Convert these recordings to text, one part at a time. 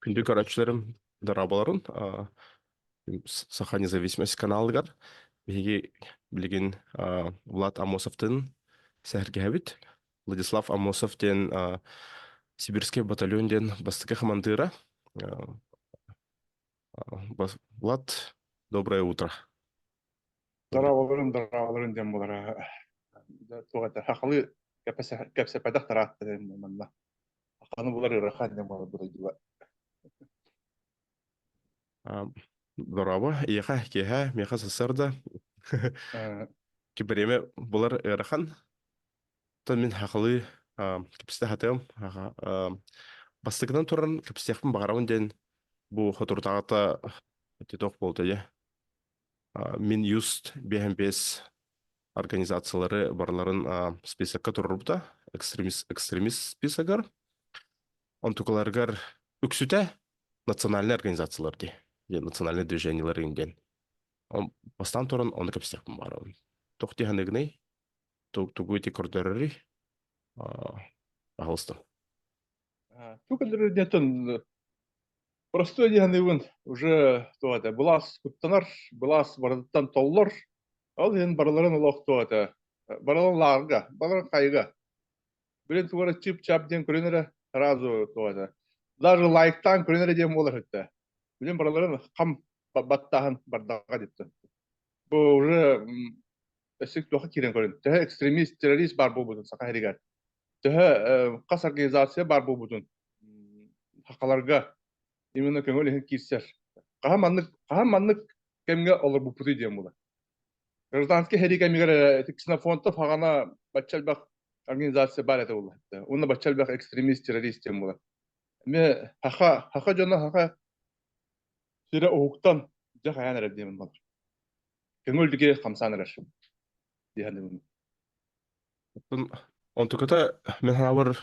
Күндү көрөөччүлэрим дорооболорун. Саха независимость каналыгар биһиги билигин Влад Амосовтын сэһэргэһэбит. Владислав Амосов диэн Сибирский батальон диэн бастакы хамандыыра. Влад, доброе утро. Дорооболорун, дорооболорун диэн буолара. Туох этэ, хахалы кэпсэппэтэх тараатта манна. Хаханы булар ыарахан диэн буолар дойдуга. Дорообо, иэхэ, киэһэ, миэхэ сарсыарда. Кибэриэмэ булар ыарахан. Оттон мин хахалы кэпсэтэ сатыам. Бастакынан туран кэпсиэхпин баҕарабын диэн бу соторутааҕыта титок буолта дьэ. Минюст 55 организациялары барыларын списокка турурбута, экстремист списогар. Онтукаларыгар үксүтэ национальный организациялар дии, национальный движениелар диэн. Бастаан туран ону кэпсиэхпин баҕарабын. Туох дии саныыгыный? Тугу ити көрдөрөрүй? Пожалуйста. Тугу көрдөрөр диэн Простой дии саныыбын, уже туох этэ, былаас куттанар, былаас барытыттан толлор, ол иһин барыларын олох туох этэ, барыларын лааҕырга, барыларын хайыга. Билин тугу эрэ чып-чап диэн көрөн эрэ, сразу туох этэ, даже лайктаан көрөн эрэ диэн буолар этэ. Билин барыларын хам баттааһын бардаҕа диттэн. Бу уже өссө туохха киирэн көрүн. Төһө экстремист, террорист баар буолбутун Саха сиригэр. Төһө хас организация баар буолбутун хахаларга именно көҥүл иһин киирсэр. Хаһан маннык хаһан маннык кэмҥэ олорбуппутуй диэн буолар. Гражданский сэрии кэмигэр Ксенофонтов хаҕана бачча элбэх организация баар этэ буолла. Уонна бачча элбэх экстремист, террорист диэн буолар. Эмиэ хаха хаха дьоно хаха сирэ уһуктан дьэ хайаан эрэр диэн буолар. Көҥүл диги хамсаан эрэр дии саныыбын. Онтуката мин санаабар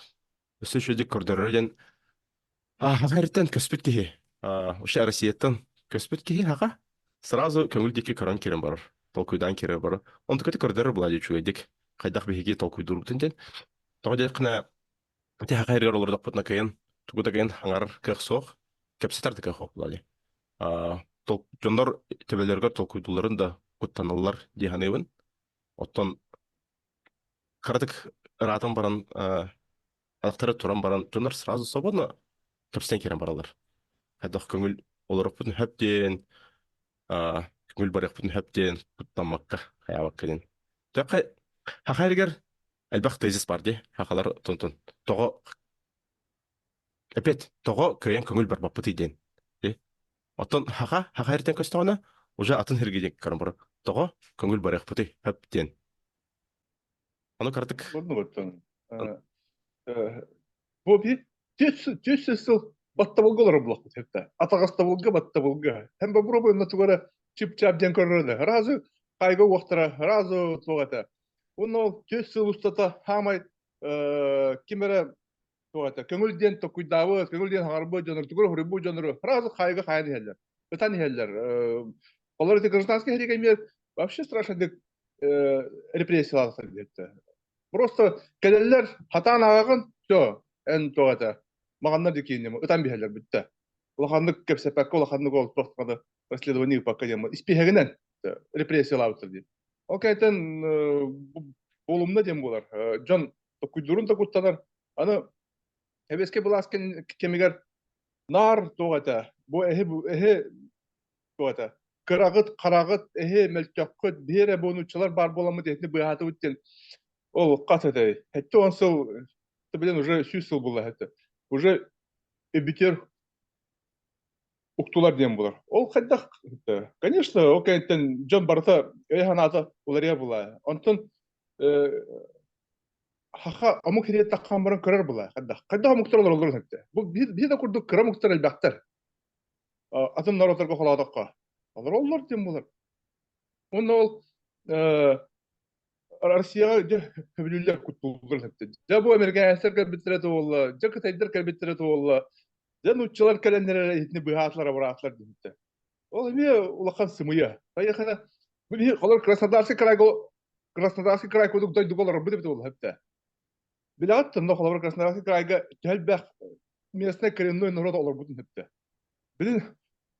өссө үчүгэйдик көрдөрөр диэн Хаха көспүт киһи вообще Россияттан көспүт киһи хаха сразу көҥүл диэки көрөн киирэн барар толкуйдаан киирэн барар онтуката көрдөрөр буолаа үчүгэйдик хайдах биһиги толкуйдуурбутун диэн тоҕо диэххинэ ити хаха эригэр олордохпутуна кыайан тугу да кыайан хаҥарар кыах суох кэпсэтэр да кыах суох буолаа дии дьоннор төбөлөрүгэр толкуйдуулларын да куттаналлар дии саныыбын оттон кыратык ыраатан баран Аттара туран баран дьоннор сразу свободно кэпсэтэн киирэн бараллар. Хайдах көҥүл олоруохпутун сөп диэн, көҥүл барыахпытын сөп диэн куттаммакка, хайаабакка диэн. Тэхэ хаха эригэр элбэх тезис бар дии. Хахалар тонтон тоҕо опять тоҕо кыайан көҥүл барбаппытый диэн. Оттон хаха хаха эртэн көстөҕүнэ уже атын сиргэ диэн көрөн барар. Тоҕо көҥүл барыахпытый сөп диэн. Ону кыратык Оннугуттан бу bir түс сыл баттабылга олорор булахпыт хепте. Атаҕастабылга баттабылга. Hem попробуй на тугара чип-чап диэн көрөрөлө. Разу кайга уохтара, разу туох этэ. Уонна ол түс сыл устата хаамай ким эрэ туох этэ көҥүл диэн токуйдаабыт, көҥүл диэн хаҥарбыт дьоннор, тугу хоруйбут дьоннору сразу хайга хайан иһэллэр. Ытан иһэллэр. Олор эти гражданские эмиэ вообще страшно репрессиялаахтар диэттэ. Просто кэлэллэр, хатаан ааҕаҕын, все, эн туох этэ, маҕаннар дикиинним, ытан биһэллэр бүттэ. Улаханнык кэпсэппэккэ, улаханнык ол туох расследование ыыппакка диэн испииһэгинэн репрессиялаабыттар диэн. Ол кэнниттэн буолумна диэн буолар. Дьон токуйдуурун да куттанар. Аны сэбиэскэй былаас кэмигэр наар туох этэ, бу эһи эһи туох этэ, кыраҕыт, хараҕыт, эһи мөлтөххүт, биһи эрэ бу нууччалар баар буоламмыт эһини быыһаатыбыт диэн ол хас этэй? 70 сыл, блин, уже 100 сыл буолла этэ. Уже эбитер уктулар диэн буолар. Ол хайдах конечно, ол кэнниттэн дьон барыта өй-санаата уларыйа буолаа. Онтон хаха омук сириэ таххан баран көрөр буолаа. Хайдах хайдах омуктар олороллорун сөптө. Бу биир да курдук кыра омуктар элбэхтэр. Атын норуоттарга холоотоххо. Олороллор диэн буолар. Уонна ол Россияҕа дьэ сөбүлүүллэр куттууллар сөптө. Дьэ бу американецтар кэлбиттэрэ туолла, дьэ кытайдар кэлбиттэрэ туолла, дьэ нууччалар кэлэннэр эрэ итини быһаатылар абыраатылар диэбиттэр. Ол эмиэ улахан сымыйа. Поехали. Бу биһи холор Краснодарский крайга Краснодарский край курдук дойдуга олорорбут эбит буолла сөптө. Билэҕит онно холобур Краснодарский крайга төһө элбэх. местный коренной народ олорбутун сөптө. Билин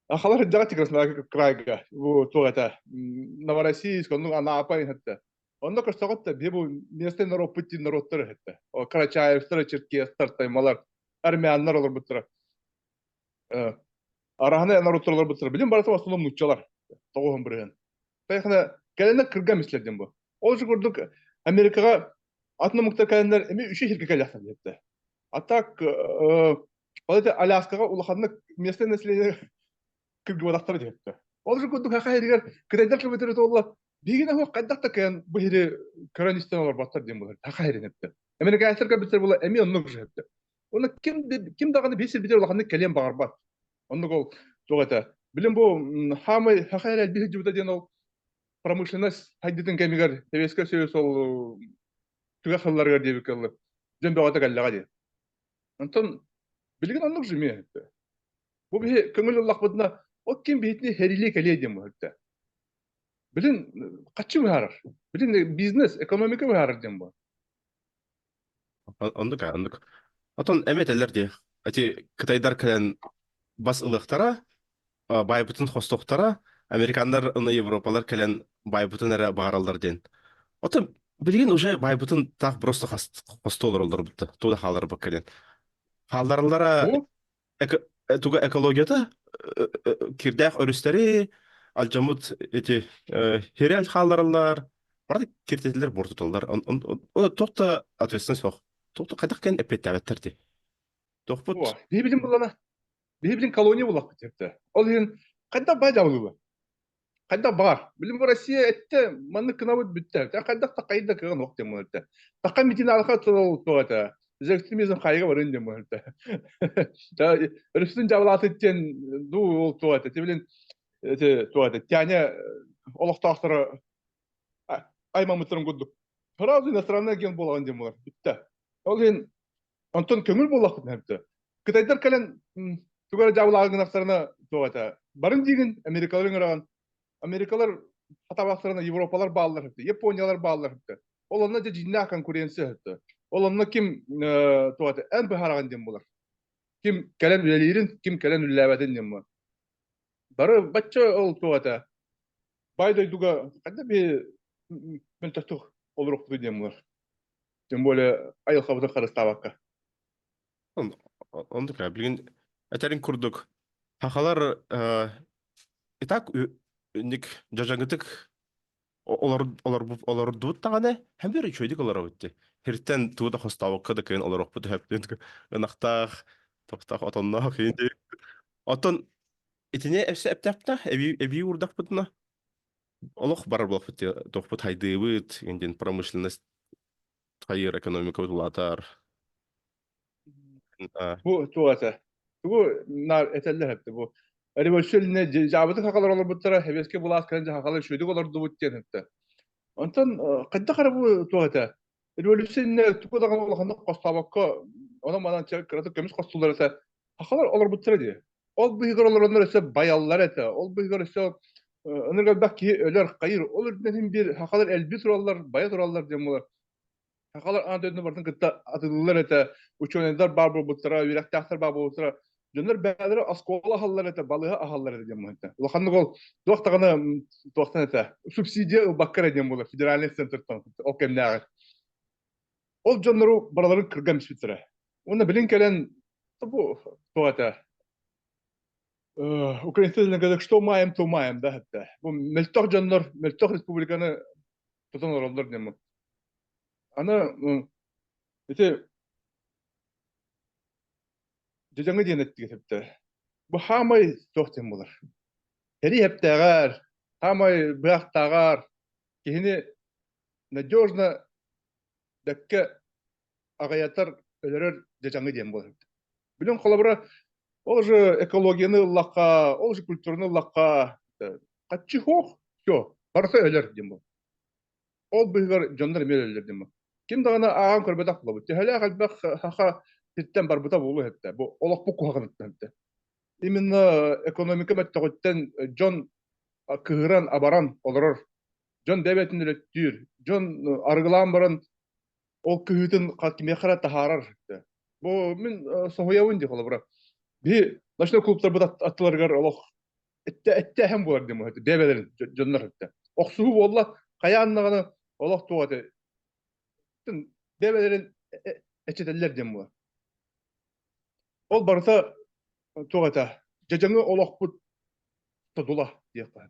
Ахалар дьаҕа Красноярскай крайга бу туох этэ Новороссийск, оннук Анапа иһэтте. Онно көрсөҕүт да биһи бу местный народпут диин народтар иһэтте. Карачаевстар, Черкестар, Таймалар, армяннар олорбуттара. Араһаны народтар олорбуттара. Билин барыта в основном нууччалар. Тоҕуһун бырыһын. Тайхана кэлэннэр кырга мислердин бу. Ол же курдук Америкаҕа атын омуктар кэлэннэр эми үчү сиргэ кэлэхтэр диэттэ. А так ол это Аляскаҕа улаханнык местное население кыргыбатахтара диэттэ. Ол же курдук хаха иһигэр кытайдар кэлбэтэрэ туолла биһигин оһох хайдах да кыайан бу иһири көрөн истэн олорботтор диэн буолар. Хаха иһирин эптэ. Американецтар кэлбиттэр буола эмиэ оннук же эптэ. Уонна ким ким даҕаны биир сирбитигэр улаханнык кэлиэн баҕарбат. Оннук ол туох этэ. Билин бу хаамай хаха эрэ элбии сылдьыбыта диэн ол промышленность хайдытын кэмигэр Советскай Союз ол түгэх сылларыгар диэбиккэ дылы дьон бөҕөтө кэллэҕэ дии. Онтон билигин оннук же эмиэ. Бу биһи көҥүл ыллахпытына ол ким биһитини хэрилиэ кэлиэ диэн бу. Билин хаччы быһаарар. Билин бизнес, экономика быһаарар диэн бу. Оннук оннук. Отон эми этэллэр дии. Эти кытайдар кэлэн бас ылыахтара, байбытын хостуохтара, американнар уонна европалар кэлэн байбытын эрэ баҕараллар диэн. Отон билигин уже байбытын таах просто хостуу олороллор бутта. Туда хааларбакка диэн. Хааллараллара туга экологията кирдээх өрүстэри алдьаммыт эти хири хааллараллар барыта киртетилэр буортуталлар туох да ответственность суох туох да хайдах кэн эппиэттээбэттэр дии туохпут Биһи билим буллана биһи билим колония буллахпыт диэбитэ. Ол иһин хайдах баа дьабылыба Хайдах баҕар. Билим Россия эттэ, маннык гынабыт бүттэ. Хайдах да хайда кыган ох диэн буолар. Таха митиналха туох этэ. За экстремизм хайга барын диэн буолар. Өрүстүн жабылааты диэн ду ол туох этэ. Тибилин эти туох этэ. Тяня олохтоохторо аймамыттарын курдук. Сразу иностранный агент буолаҕын диэн буолар. Бүттэ. Ол иһин онтон көҥүл буоллахпыт нэһэбитэ. Кытайдар кэлэн тугу эрэ дьаабылааҕы гынахтарына туох этэ барын диигин Америкалар ыҥыраҕын Америкалар хатабахтарына Европалар бааллар этэ Япониялар бааллар этэ ол онно дьэ дьиҥнээх конкуренция этэ ол онно ким туох этэ эн быһаараҕын диэн буолар ким кэлэн үлэлиирин ким кэлэн үлэлээбэтин диэн буолар бары бачча ол туох этэ баай дойдуга хайда би мөлтөхтүк олоруохпутуй диэн буолар тем более айылҕабытын харыстаабакка Оннук билигин этэрин курдук сахалар и так инник дьадьаҥытык олордубут даҕаны һэм бир үчүгэйдик олоробут дии. Хиртэн тугу да хостообокко да кыайан олоруохпут өһөптүн ынахтаах, тохтоох, отонноох киһи. Оттон итини өссө эптэхпитэ эбии уурдахпытына олох барар буолбут туохпут хайдыыбыт индин промышленность хайыр экономикабыт улаатар. Бу туох этэ? Тугу наар этэллэр этэ бу. Революция иннинэ дьаабытык хахалар олорбуттара, сэбиэскэй былаас кэлэн дьаһахалар үчүгэйдик олордубут диэн этэ. Онтон хайдах эрэ бу туох этэ? Революция иннинэ тугу даҕаны улаханнык хостообокко, онон-манан кыратык көмүс хостуулар этэ. Хахалар олорбуттара дии. Ол быыһыгар олороннор өссө байаллар этэ. Ол быыһыгар өссө ынырык элбэх киһи өлөр, хайыр. Ол үрдүнэн син биир хахалар элбии тураллар, байа тураллар диэн буолар. Сахалар аан дойдуну барытын кытта атыллар этэ, учуонайдар баар буолбуттара, үөрэхтээхтэр баар буолбуттара. Дьоннор бэйэлэрэ оскуола аһаллар этэ, балыыһа аһаллар этэ диэн буолар. Улаханнык ол туох даҕаны туохтан этэ, субсидия ылбакка эрэ диэн буолар федеральный центртан ол кэмнээҕи. Ол дьоннору барыларын кырган испиттэрэ. Уонна билин кэлэн бу туох этэ, украинцы говорят, что маем, то маем, да, это. Бу мөлтөх дьоннор, мөлтөх республиканы тутан олороллор диэн Аны ити дьадьаҥы диэн эттигэ сөптөөр. Бу хаамай туох диэн буолар. Сэрии эптээҕэр, хаамай быһахтааҕар киһини надежно бэккэ аҕыйатар, өлөрөр дьадьаҥы диэн буолар. Билин холобура, ол же экологияны ыллахха, ол же культураны ыллахха, хаччы суох, все, барыта өлөр диэн буолар. Ол быыһыгар дьоннор эмиэ өлөллөр диэн. Ким даҕаны ааҕан көрбөтөх буолабыт. Төһөлөөх элбэх саха сиртэн барбыта буолуо эттэ. Бу олохпут куһаҕаныттан эттэ. Именно экономика мөттөҕүттэн дьон кыһыран, абаран олорор. Дьон бэйэтин өлөттүүр. Дьон арыгылаан баран ол кыһыытын кимиэхэ эрэ таһаарар. Бу мин соһуйабын дии холобура. Биһи ночной клубтарбыт аттыларыгар олох эттээһин буолар диэн буолар бэйэлэрин дьоннор өттө. Охсуһуу буолла хайаан даҕаны олох туох этэ бэйэлэрин эчэтэллэр диэн буолар. Ол барыта туох этэ дьадьаҥы олохпут содула диэххэ.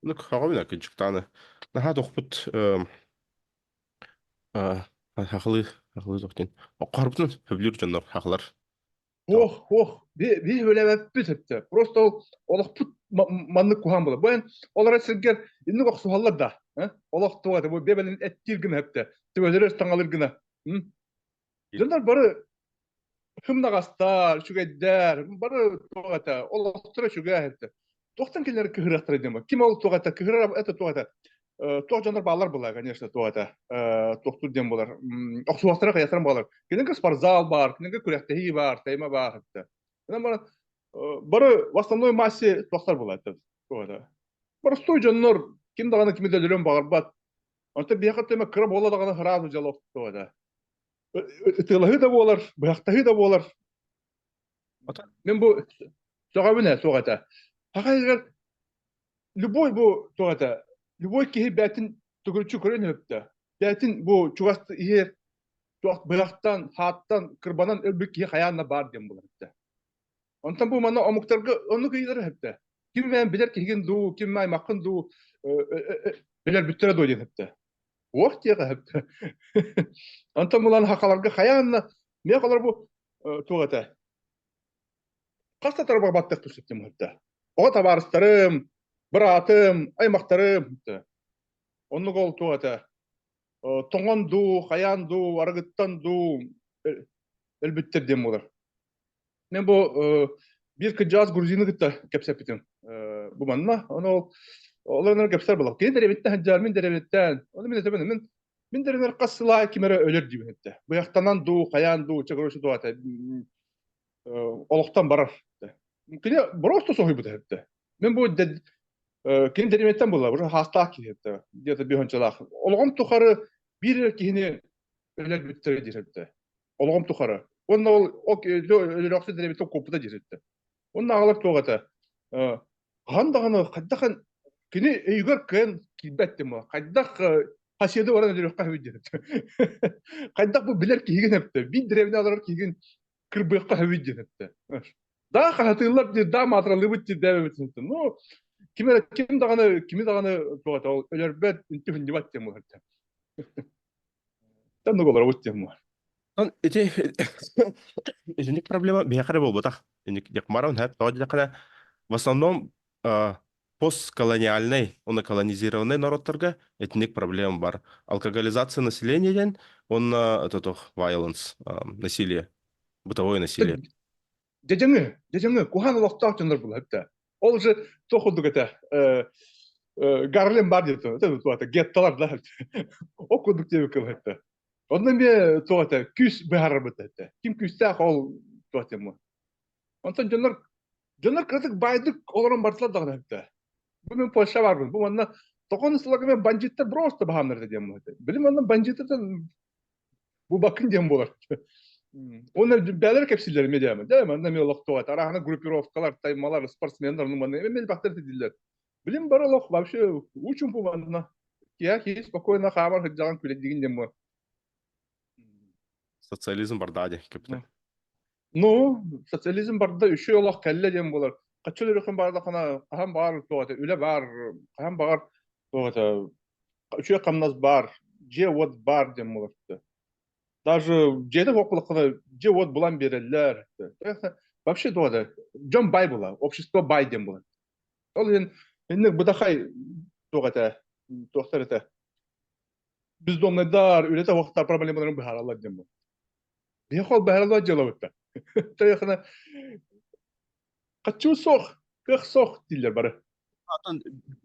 Ну, хаҕабын кынчыктааны. Наһаа тохпут хахылыы хахылыы тохтин. Оккорбутун хөблүүр дьоннор хахылар. Ох, ох, би өлөбөппүт өттө. Просто ол олохпут маннык куһаан буолар. Бу эн олорор сиргэр инник охсуһаллар да. Олох туга бу бэбэлин эттиир гына өптө. Төбөлөрө таҥалыр гына. Дьоннор бары Сымнаҕастар, үчүгэйдэр, бары туох этэ, олохторо үчүгэй этэ. Туохтан кинилэр кыһырыахтара диэн Ким ол туох этэ, кыһырар это туох этэ. Туох дьоннор бааллар буолар, конечно, туох этэ. Туохтур диэн буолар. Охсуохтара хайастаран буолар. Кинилэргэ спортзал баар, кинилэргэ күрэхтэһии баар, тайма баар этэ. Онон бары в основной массе туохтар буолар этэ. Туох этэ. Простой дьоннор ким даҕаны кими да өлөрүөн баҕарбат. Онтон биһиэхэ тема кыра буола даҕаны сразу дьолох туох этэ. Ытыалаһыы да буолар, быһахтаһыы да буолар. Мин бу сөҕөбүн ээ, суох этэ. Саха сиригэр любой бу туох этэ, любой киһи бэйэтин төгүрүччү көрөн өптө. Бэйэтин бу чугас иһэр туох быһахтан, хааттан, кырбанан өлбүт киһи хайаан да баар диэн буолар этэ. Онтон бу манна омуктарга оннук ыйылар өптө. Ким бэйэн билэр киһигин дуу, ким аймаххын дуу билэр бүттэрэ дуу диэн өптө. Уох диэхэ сөптө. Онтон булан хахаларга хайаанна миэхэ олор бу туох этэ хас да тарбах баттах түсүттүм хытта. Оҕо табаарыстарым, быраатым, аймахтарым Оннук ол туох этэ тоҥон дуу, хайаан дуу, арыгыттан дуу өлбүттэр диэн буолар. Мен бу биир кырдьаҕас грузины кытта кэпсэппитим. Бу манна, ону ол олорон кэпсэр буолар. Кини дэрэбиттэн сылдьар, мин дэрэбиттэн. Ону мин этэбин, мин мин дэрэнэр хас сыл ким эрэ өлөр диибин этте. Быйахтанан дуу, хайаан дуу, чэ короче туох этэ олохтон барар. Кини просто соһуйбут этте. Мин бу кини дэриэбиттэн буолла, уже хаастаах киһи этте. Где-то бихончалаах. Олоҕум тухары биир эрэ киһини өлөрбүттэрэ диир этте. Олоҕум тухары. Уонна ол ол өлөрөхсө дэрэбитин куоппута диир этэ. Уонна аҕалар туох этэ? Хаһан даҕаны хайдах кини өйүгэр кыайан киирбэт диэн буолар. Хайдах хасиады баран өлөрүөххэ сөбүй диэн этэ. Хайдах бу билэр киһигин эптэ. Биир дэриэбинэ олорор киһигин кырбыахха сөбүй диэн эттэ. Да хаһатыыллар диир, да маатыралыыбыт диир дээбэбит Ну, ким эрэ ким даҕаны кими даҕаны туох этэ ол өлөрбөт, үнтү хүннүбэт диэн буолар. Тэн олоробут диэн буолар. Он ити итинник проблема биһиэхэ эрэ буолбатах. Инник Якмаров хэп тоҕо диэтэххинэ в основном постколониальнай уонна колонизированный норуоттарга итинник проблема бар. Алкоголизация населения диэн уонна тотох violence, насилие, бытовое насилие. Дьадьаҥы, дьадьаҥы, куһаан олохтоох дьоннор буолар да. Ол же туох курдук этэ, Гарлем бар диэтэ, это гетталар да. Ол курдук диэбиккэ этэ. Онно эмиэ туох этэ, күүс быһаарарбыт этэ. Ким күүстээх ол туох диэн Онтон дьоннор дьоннор кыратык баайдык олорон бардылар даҕаны этэ. Бу мин Польша барбын. Бу манна тоҕон сылга бандиттар просто баһаамнар этэ диэн этэ. Билим манна бандиттар бу бакын диэн буолар. Уонна бээлэр кэпсииллэр эмиэ диэмэ. Дьэ манна эмиэ олохтоох этэ. Арааһына группировкалар, таймалар, спортсменнар, ну манна эмиэ элбэхтэр дииллэр. Билим бар олох вообще учумпу манна. Киһи киһи спокойно хаамар сылдьаҕын күлэдигин диэн буолар. Социализм барда диэн кэпсэтэ. Ну, социализм барда үчүгэй олох кэллэ диэн буолар. Хаччы өлөрөххүн баардаххына, хаһан баҕар туох этэ, үлэ баар, хаһан баҕар туох этэ, үчүгэй хамнас баар, дьиэ-уот баар диэн буолар. Даже дьиэтэ суох буоллаххына, дьиэ-уот булан биэрэллэр. Вообще туох этэ, дьон бай буолар, общество бай диэн буолар. Ол иһин инник бытахай туох этэ, туохтар этэ, бездомныйдар, үлэтэ суохтар проблемаларын быһаараллар диэн буолар. Биһиэхэ ол быһаарыллыбат дьыалабыт Тайахына хаччыы суох, кыах суох дииллэр бары. Атын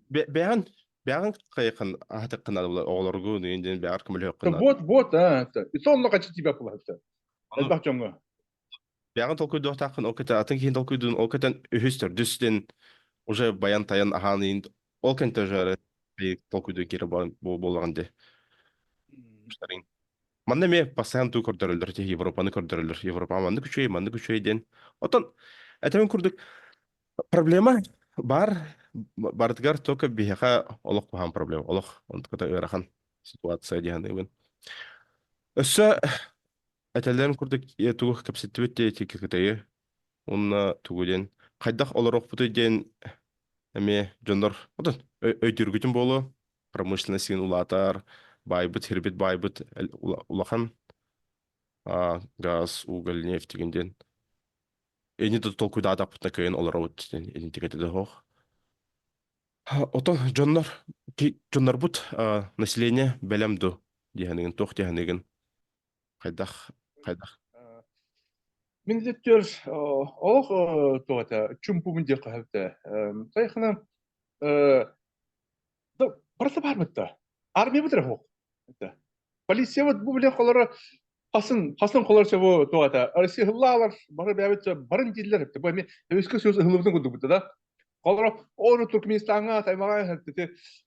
бэҕэн бэҕэн хайыхан аһатыккын оҕолоргу диэн бэҕэр көмөлөһөххүн Вот, вот, а, и то онно хаччы тиийбэт буолар. Элбэх дьоҥҥо. Бэҕэн толкуйдуохтааххын ол кэтэ атын киһин толкуйдуун ол кэтэн үһүс төрдүс диэн уже баян тайан аһаан иин ол кэнтэ уже толкуйдуу киирэ буолаҕын дии. Манна эмиэ постоянно туу көрдөрөллөр, тиһи Европаны көрдөрөллөр. Европа маннык үчүгэй, маннык үчүгэй диэн. Оттон этэрин курдук проблема бар барытыгар только биһиэхэ олох куһаҕан проблема, олох онтуката ыарахан ситуация дии саныыбын. Өссө этэллэрин курдук тугу кэпсэттибит диэти Кытайы уонна тугу диэн хайдах олоруохпутуй диэн эмиэ дьоннор отон өйдүүргүтүн буолуо промышленность син улаатар баайбыт сирбит баайбыт улахан газ уголь нефть деген диэн ини да толкуйдаатахпытына кыайан олоробут диэн интигэтэ да суох. Отон дьоннор дьоннорбут население бэлэм ду диэханыгын туох диэханыгын хайдах хайдах Мин диэттэр олох туох этэ чумпубун диэххэ сөп Сайхана барыта баарбыт да. Армиябыт эрэ суох. Полициябыт бу биле холоро хасын хасын холор бу туох этэ Россия ыһыллаалар бары бэйэбит барын дииллэр эбит. Бу эми Советский Союз ыһыллыбытын курдук да. Холоро ону Туркменистаҥҥа таймаҕа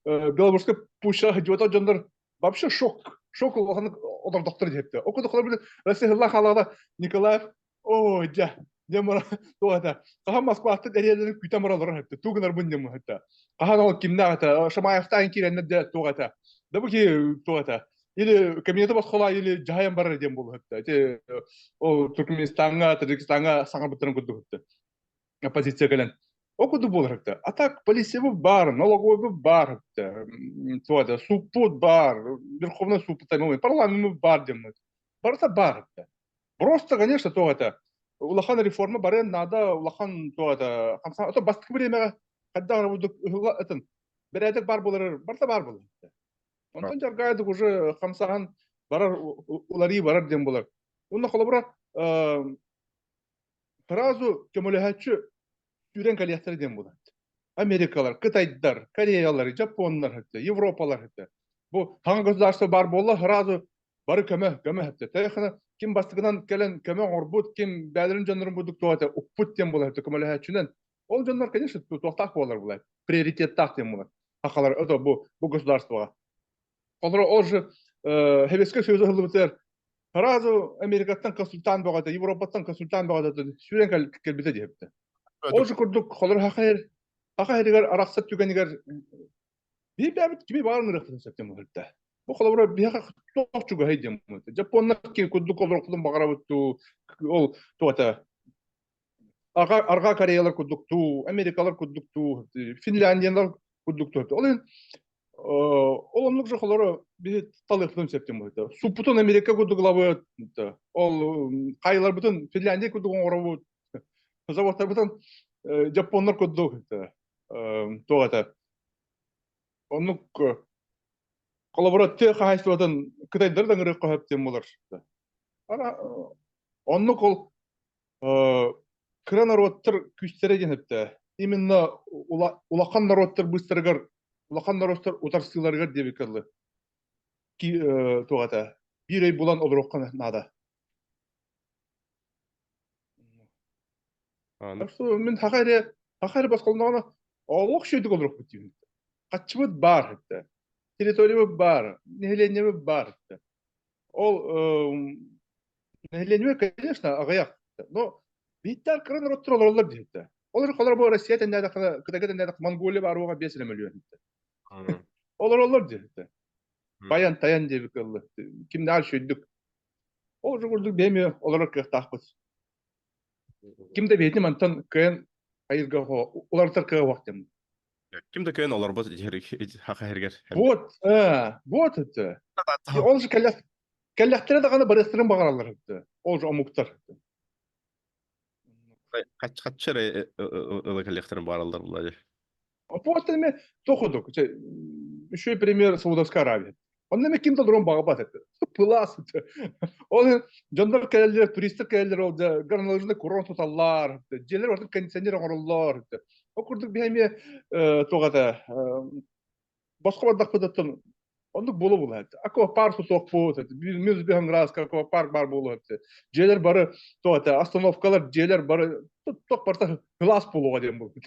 Белорусска пуща дьуота дьоннор вообще шок шок улаханнык олордохтор диэбитэ. Ол курдук холобур Россия ыһыллан хаалаҕына Николаев Оо, дьэ, дьэ мара туох этэ, хаһан Москваттан эриэлэрин күүтэн бараллар этэ, тугу гынарбын диэн этэ. Хаһан ол кимнээх этэ, Шамаевтаан киирэннэр дьэ туох этэ. Да бу киһи туох этэ, или кабинеты босхолаа, или дьаһайан барар диэн буолуо этэ. Ити ол Туркменистаҥҥа, Таджикистаҥҥа саҥарбыттарын курдук этэ. Оппозиция кэлэн. Ол курдук буолар этэ. А так полициябыт баар, налоговойбут баар этэ, туох этэ, сууппут баар, Верховный сууппут, парламент баар диэн. Барыта баар этэ. Просто, конечно, туох это, улахан реформа барыан наада, улахан туох это, хамсаа, ото бастакы бириэмэҕэ хайдах эрэ бурдук ыһылла ытын, бэрээдэк баар буолар, барыта баар буолар. Онтон дьаргаайдык уже хамсаан барар, уларыы барар диэн буолар. Уонна холобура, сразу көмөлөһөөччү сүүрэн кэлиэхтэрэ диэн буолар. Америкалар, Кытайдар, Кореялар, Жапоннар, Европалар. Бу хаҥа государство баар буолла, сразу бары көмө, көмө хэптэ. Тэйхана ким бастыгынан кэлэн көмө оҥорбут, ким бээлэрин дьоннорун бурдук туота укпут диэн буолар көмөлөһөөччүнэн. Ол дьоннор, конечно, туохтаах буолар булар, приоритеттаах диэн буолар. Хахалар, это бу, бу государствоға. Олор ол же Советский Союз ыһыллыбытыгар сразу Америкаттан консультант бөҕөтө, Европаттан консультант бөҕөтө сүүрэн кэлбитэ диэбитэ. Ол же курдук холор хаха хаха хэригэр арахсар түгэнигэр биир бэйэбит кими баарын ырыахтарын сөп диэн буолбута. Бу холобура биһиэхэ туох чугаһай диэн буолбута. Жапоннар курдук олорохпутун баҕарабыт дуу, ол туох этэ Арҕаа Кореялар курдук дуу, Америкалар курдук дуу, Финляндиялар курдук дуу. Ол иһин ол оннук же холоро биһи талыахпытын сөп диэн буолбута. Суппутун Америка курдук ылабыт, ол хайаларбытын Финляндия курдук оҥоробут, заводтарбытын Жапоннар курдук туох этэ Оннук холобура тыа хаһаайыстыбатын кытайдары да ыҥырыахха сөп диэн буолар. Оннук ол кыра норуоттар күүстэрэ диэн эптэ. Именно улахан норуоттар быыстарыгар, улахан норуоттар утарсыыларыгар диэбиккэ дылы. Туох этэ, биир өй булан олоруохха наада. Так что мин хаха эрэ хаха эрэ босхолноҕуна олох үчүгэйдик олоруохпут диибин. Хаччыбыт баар этэ. Территориябыт баар, нэһилиэнньэбит баар этэ. Ол нэһилиэнньэбит, конечно, аҕыйах. Но биирдээх кыра норуоттар олороллор диэбитэ. Ол эрэ холобура бу Россия тэннээтэххинэ, Кытайга тэннээтэххинэ Монголия баар уоҕа 5 эрэ мөлүйүөн этэ. Олороллор диэбитэ. Баян тайан диэбит кыллы. Кимнээх үчүгэйдик. Ол курдук бэйэм олорор кыахтаахпыт. Ким да бэйэтин мантан кыайан айырга уларытар кыаҕа суох диэн. Ким да кыайан олорбот хаха иһигэр. Вот, вот это. Ол же кэллэхтэрэ даҕаны барыахтарын баҕараллар это. Ол же омуктар. Хаччы эрэ ыла кэллэхтэрин баҕараллар булла Вот эми тоходук. Еще пример Саудовская Аравия. Онно эми ким да олорон баҕарбат этэ. Пылас этэ. Ол дьоннор кэлэллэр, туристар кэлэллэр, ол дьэ горнолыжный курорт туталлар, дьиэлэр ордук кондиционер оҥороллор. Ол курдук биһи эмиэ туох этэ босхо бардахпытыттан оннук буолуо буолуо этэ. Аквапарк тутуохпут, минус биһан градуска аквапарк баар буолуо этэ. Дьиэлэр бары туох этэ, остановкалар, дьиэлэр бары туох барыта кылаас буолуоҕа диэн буолбут.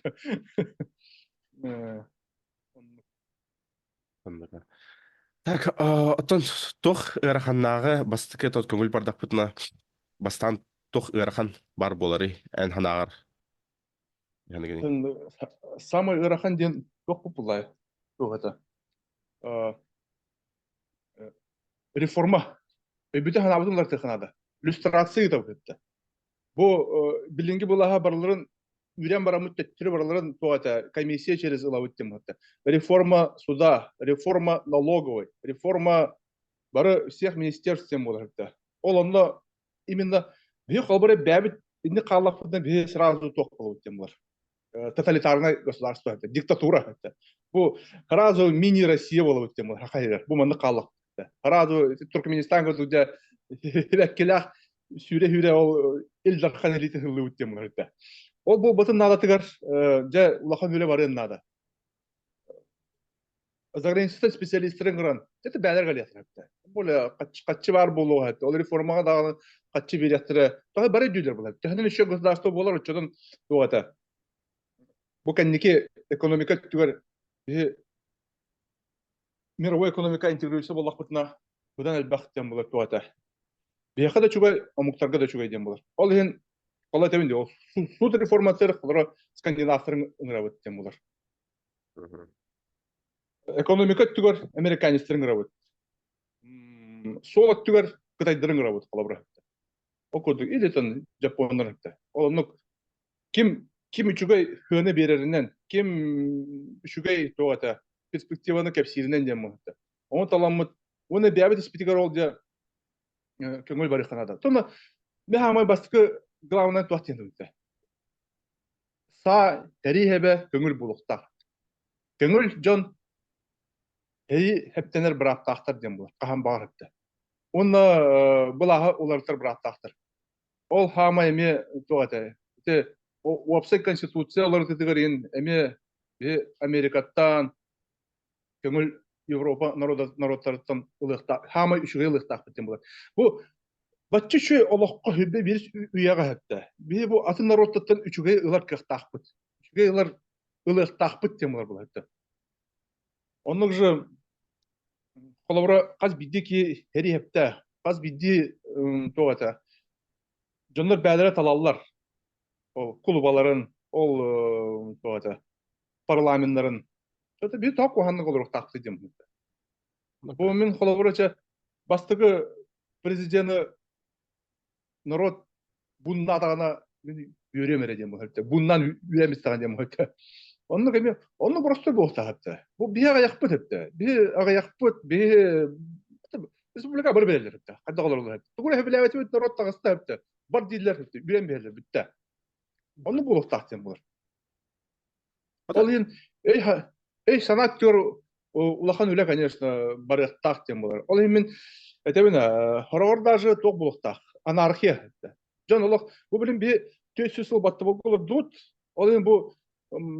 Так, оттон туох ыараханнааҕы бастакы тот көҥүл бардахпытына бастаан туох ыарахан бар буоларый эн санааҕар? Самый ыарахан диэн туох буллай? Туох это? Реформа. Өйбүтэ санаабытын уларытыахха наада. Люстрация ыытабыт. Бу билиҥҥи былааһа барыларын үүрэн бараммыт төттөрү барыларын туох этэ комиссия через ылабыт диэн буолта. Реформа суда, реформа налоговой, реформа бары всех министерств диэн буолар этэ. Ол онно именно биһи холобура бэйэбит инник хааллахпытына биһи сразу туох буолабыт диэн буолар. Тоталитарнай государство это, диктатура это. Бу сразу мини-Россия буолабыт диэн буолар хахайыгар. Бу маннык хааллахпыт. Сразу Туркменистан курдук сибэккилээх сүүрэ-сүүрэ ол Ил Дархан элитин ыллыбыт диэн буолар этэ. Ол буолбатын наадатыгар дьэ улахан үлэ барыан наада. Заграницаттан специалистарын ыҥыран, это бээлэр галиятыр этэ. Более хаччы баар буолуоҕа этэ. Ол реформаҕа даҕаны хаччы биэриэхтэрэ. Тоҕо бары өйдүүлэр буолар. Төһөнөн еще государство буолар, оччотон туох этэ. Бу кэнники экономика өттүгэр биһи мировой экономика интегрируется буоллахпытына быдан элбэх диэн буолар туох этэ. Биһиэхэ да үчүгэй, омуктарга да үчүгэй диэн буолар. Ол иһин ол этэбин дии, ол суут реформатыгар холоро скандинавтарын ыҥырабыт диэн буолар. Экономика өттүгэр американецтары ыҥырабыт. Суол өттүгэр кытайдары ыҥырабыт холобура. Ол курдук или там дьоппуоннар өттө. Ол оннук ким ким үчүгэй сыана биэрэринэн, ким үчүгэй туох этэ перспективаны кэпсииринэн диэн буолта. Ону таламмыт уонна бэйэбит испитигэр ол дьэ көҥүл барыахха наада. Тоно мен хаамай бастакы главное туох диэн туйта. Саа тэрии хэбэ көҥүл буолуохтаах. Көҥүл дьон эйи хэптэнэр бырааптаахтар диэн буолар. Хаһан баҕар хэптэ. Уонна былааһы уларытар бырааптаахтар. Ол хаамай эмиэ туох этэ? Ити уопсай конституция уларытыытыгар иһин эмиэ биһи Америкаттан көҥүл Европа народтарыттан ылыахтаах, хаамай үчүгэй ылыахтаахпыт диэн буолар. Бу бачча үчүгэй олоххо хүббэ биир үйэҕэ сөптө. Биһи бу атын народтартан үчүгэй ылар кыахтаахпыт. Үчүгэй ылар ылыахтаахпыт диэн буолар буолар. Оннук же холобура хас биирдии киһи эриэптээх, хас биирдии туох этэ дьоннор бээлэрэ талаллар. Ол кулубаларын, ол туох этэ парламеннарын. Это биир тоқ куһаннык олоруохтаахпыт диэн. Бу мин холобура чэ бастакы президены народ буннаатаҕына мин үөрүөм эрэ диэн буолар. Буннан үөм истэҕин диэн буолар. Оннук эмиэ оннук боростуой буолуохтаах этэ. Бу биһи аҕыйахпыт этэ. Биһи аҕыйахпыт, биһи республика бары билэллэр этэ. Хайдах олороллор этэ. Тугу эрэ сөбүлээбэтибит народ таҕыста этэ. Бар дииллэр этэ. Үөрэн биһэллэр бүттэ. Оннук буолуохтаах диэн буолар. Ол иһин өй, өй санаа өттүгэр улахан үлэ, конечно, барыахтаах диэн буолар. Ол иһин мин этэбин, хороҕор даже туох буолуохтаах, анархия. Дьон олох, бу билин биһи 400 сыл баттабылга олордубут, ол иһин бу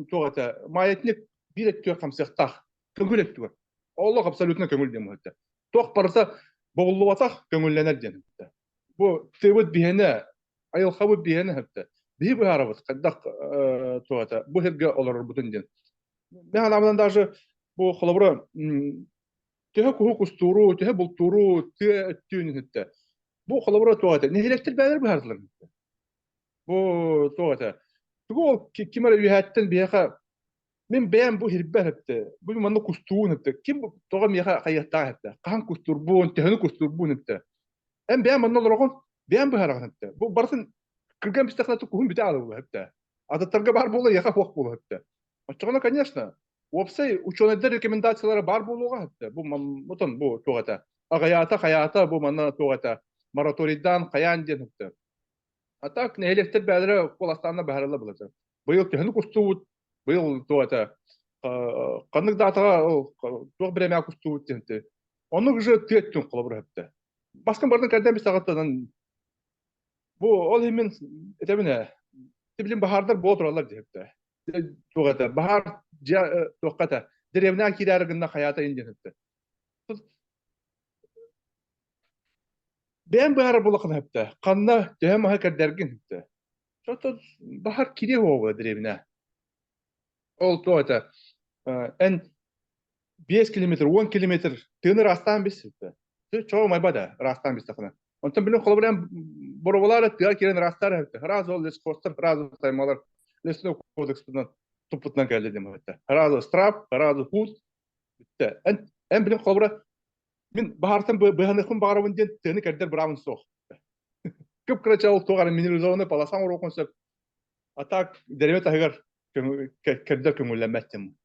туох этэ, маятник биир өттүгэр хамсыахтаах, көҥүл өттүгэр. Олох абсолютно көҥүл диэн буолар. Туох барыта бобуллубатах көҥүллэнэр диэн. Бу тыыбыт биһиэнэ айылҕабыт биһиэнэ сөптө. Биһи быһаарабыт хайдах туох этэ бу сиргэ олорорбутун диэн. Мен санаабынан даже бу холобура төһө куһу кустууру, төһө бултууру тыа өттүүн үһүттэ. Бу холобура туох этэ нэһилиэктэр бээлэр быһаардылар. Бу туох этэ тугу ол ким эрэ үөһээттэн биһиэхэ мин бэйэм бу сирбэр өттө, бу манна кустуун өттө, ким тоҕо миэхэ хайыахтаах өттө, хаһан кустуурбун, төһөнү кустуурбун өттө. Эн бэйэм манна олороҕун, бэйэм быһаараҕын өттө. Бу барытын кырган бистэххинэ куһун бүтэ аалыбыла өттө. Атыттарга баар буола, эйиэхэ суох буола өттө. Оччоҕуна, конечно, уопсай учуонайдар рекомендациялара баар буолуоҕа өттө. Бу отон бу туох этэ? Аҕыйаата, хайаата, бу манна туох этэ? Мораторийдаан хайаан диэн өттө. А так нэһилиэктэр бээлэрэ куоластаанна быһаарылла былата. Быйыл төһөнү кустуубут, быйыл туох этэ, ханнык даатаҕа туох бириэмэҕэ кустуубут диэн Оннук уже тыа өттүн холобур өттө. Баскын бардын кэрдэн бисаҕыттанан бу ол иһин мин этэбин ээ билим баһаардар буола тураллар диэхтэ. Туох этэ баһаар дьиэ туохха этэ деревняҕа киирээри гынна хайаата ин диэн өттө. Бэйэм быһаарар буоллаххына сөптө. Ханна төһө маһы кэрдэргин сөптө. Что-то баһар кириэ буолуо дэриэбинэ. Ол туох этэ эн 5 километр, 10 километр тыаны ыраастаан бис. Чоо майба да ыраастаан бистэххинэ. Онтон билин холобуран боробалаара тыа киирэн ыраастаар эбит. Сразу ол лесхозтар, сразу таймалар лесной кодекспутунан туппутунан кэллэ диэн эбит. Сразу штраф, сразу худ. Бүттэ. Эн эн билин холобура мин баһаартан быһаныахпын баҕарабын диэн тыаны кэрдэр быраабын суох. Кып-кыра ол туох эрэ минерализованный полоса оҥоруоххун сөп. А так дэриэбэ таһыгар кэрдэр көҥүллэммэт диэн.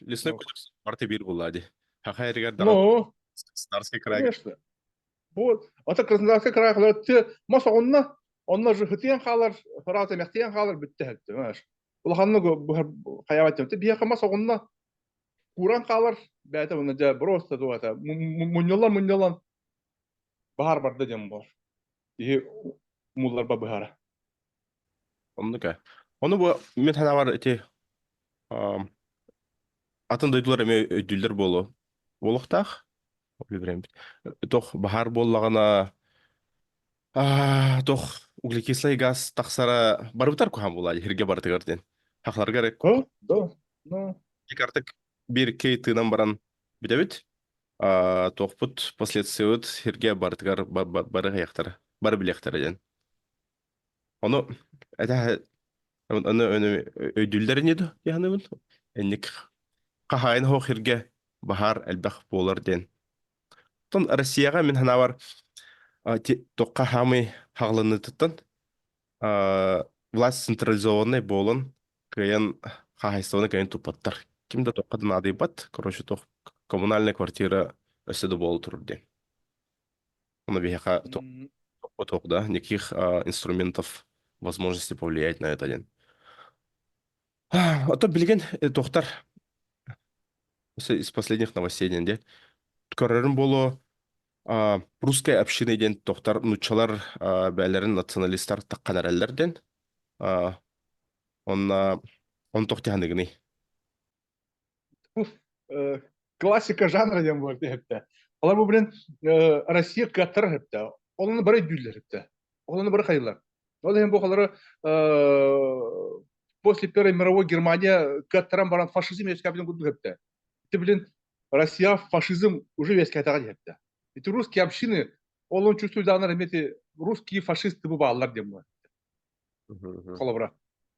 Лесной кодекс барыта биир буолла дии. Хаха эригэр Ну, Краснодарский край. Конечно. Вот. Ата Краснодарский край ты мас оҕунна, онно же хытыйан хаалар, фраза мэхтийэн хаалар бүттэ хэттэ, знаешь. Улаханнык хайаабат диэн. Биһиэхэ мас оҕунна кууран хаалар, бэйэтэ уонна дьэ просто туох мунньуллан мунньуллан баһаар барда диэн буолар. Киһи умулларба быһара. Оннук ээ. Ону бу мин санаабар ити атын дойдулар эмиэ өйдүүллэр буолуо. Буолуохтаах. Тох баһаар буоллаҕына тох углекислый газ тахсара барыбытар куһаан буолаа иһиргэ барытыгар диэн. Хахларга эрэ Да, да. Икартык биир кей тыынан баран бүтэбит. Туохпут последствиябыт сиргэ барытыгар бары хайахтара, бары билиэхтэрэ диэн. Ону этэ ону өйдүүллэр ини дуо дии Инник хаһаайын хоох сиргэ баһаар элбэх буолар диэн. Оттон Россияҕа мин санаабар туохха хаамый хаҕылыныытыттан власть централизованный буолан кыайан хаһаайыстыбаны кыайан туппаттар. Ким да туохха да наадыйбат. Короче, туох коммунальная квартира өссө да буола турар диэн. Ону биһиэхэ туох да никаких инструментов возможности повлиять на это диэн. А то билигин туохтар из последних новостей диэн диэ. Көрөрүм буолуо русская община диэн тохтар нуччалар бээлэрин националистар таххан эрэллэр диэн. Онна он тохтиһаныгыный? Классика жанра диэн буолар диэхтэ. Олар бу блин Россия кыаттарар хэптэ. Олону бары өйдүүллэр хэптэ. Олону бары хайылар. Ол иһин бу холору после Первой мировой Германия кыаттаран баран фашизм үөскээбитин курдук хэптэ. Ити блин Россия фашизм уже үөскээтэҕэ диэхтэ. Ити русские общины олон чувствуйдаанар эмиэ русские фашисты бу бааллар диэн буолар. Холобура.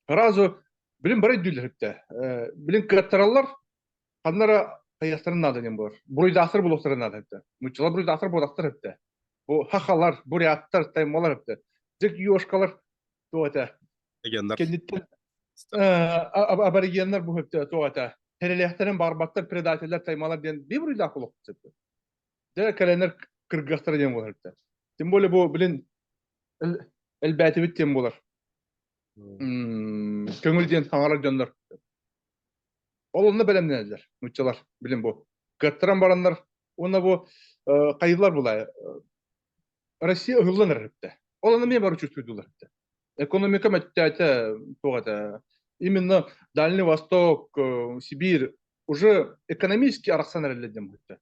Сразу билин бары өйдүүллэр хэптэ. Билин кыаттараллар ханнара хайыахтарын наада диэн буолар. Буруйдаахтар булуохтарын наада хэптэ. Нуччалар буруйдаахтар буолахтар хэптэ. Бу хахалар, буряттар, таймалар хэптэ. Дьик ёшкалар туох этэ. Кэнниттэн аборигеннар бу хэптэ туох этэ. Тэрилээхтэрин барбаттар, предателлэр, таймалар диэн биир буруйдаах буолуохпут сөп. Дьэ кэлэннэр кыргыахтара диэн буолар хэптэ. Тем более бу билин элбээтибит диэн буолар. Көҥүл диэн саҥарар дьоннор. Ол онно бэлэмнэнэллэр нууччалар билин бу. Кыаттаран бараннар уонна бу хайылар булай Россия ыһыллан эрэр эбитэ. Ол онно эмиэ бары чувствуйдулар эбитэ. Экономика мөттөөтө туох этэ именно Дальний Восток, Сибирь уже экономически арахсан эрэллэр диэн быһыта.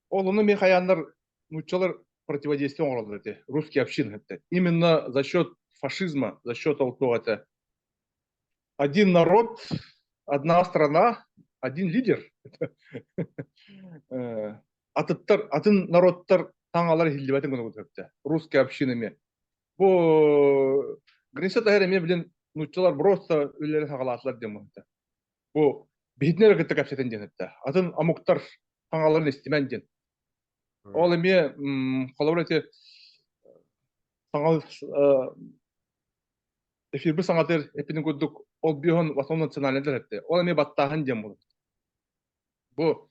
Ол ону эмиэ хайааннар нууччалар противодействие оҥороллор этэ, русские общины этэ. Именно за счет фашизма, за счет ол туох этэ один народ, одна страна, один лидер. Атыттар, атын народтар таҥалар иһиллибэтин гына көтөптө. Русская община эмиэ. Бу Гриша Тахир эмиэ билин нууччалар просто үлэлэрин саҕалаатылар диэн быһыта. Бу биһитинэ эрэ кытта кэпсэтин диэн этте. Атын омуктар таҥаларын истимэн диэн. Ол эмиэ холобур эти саҥа эфирбит саҥатыгар эппитин курдук ол биоһун в основном национальнайдар эттэ. Ол эмиэ баттааһын диэн буолар. Бу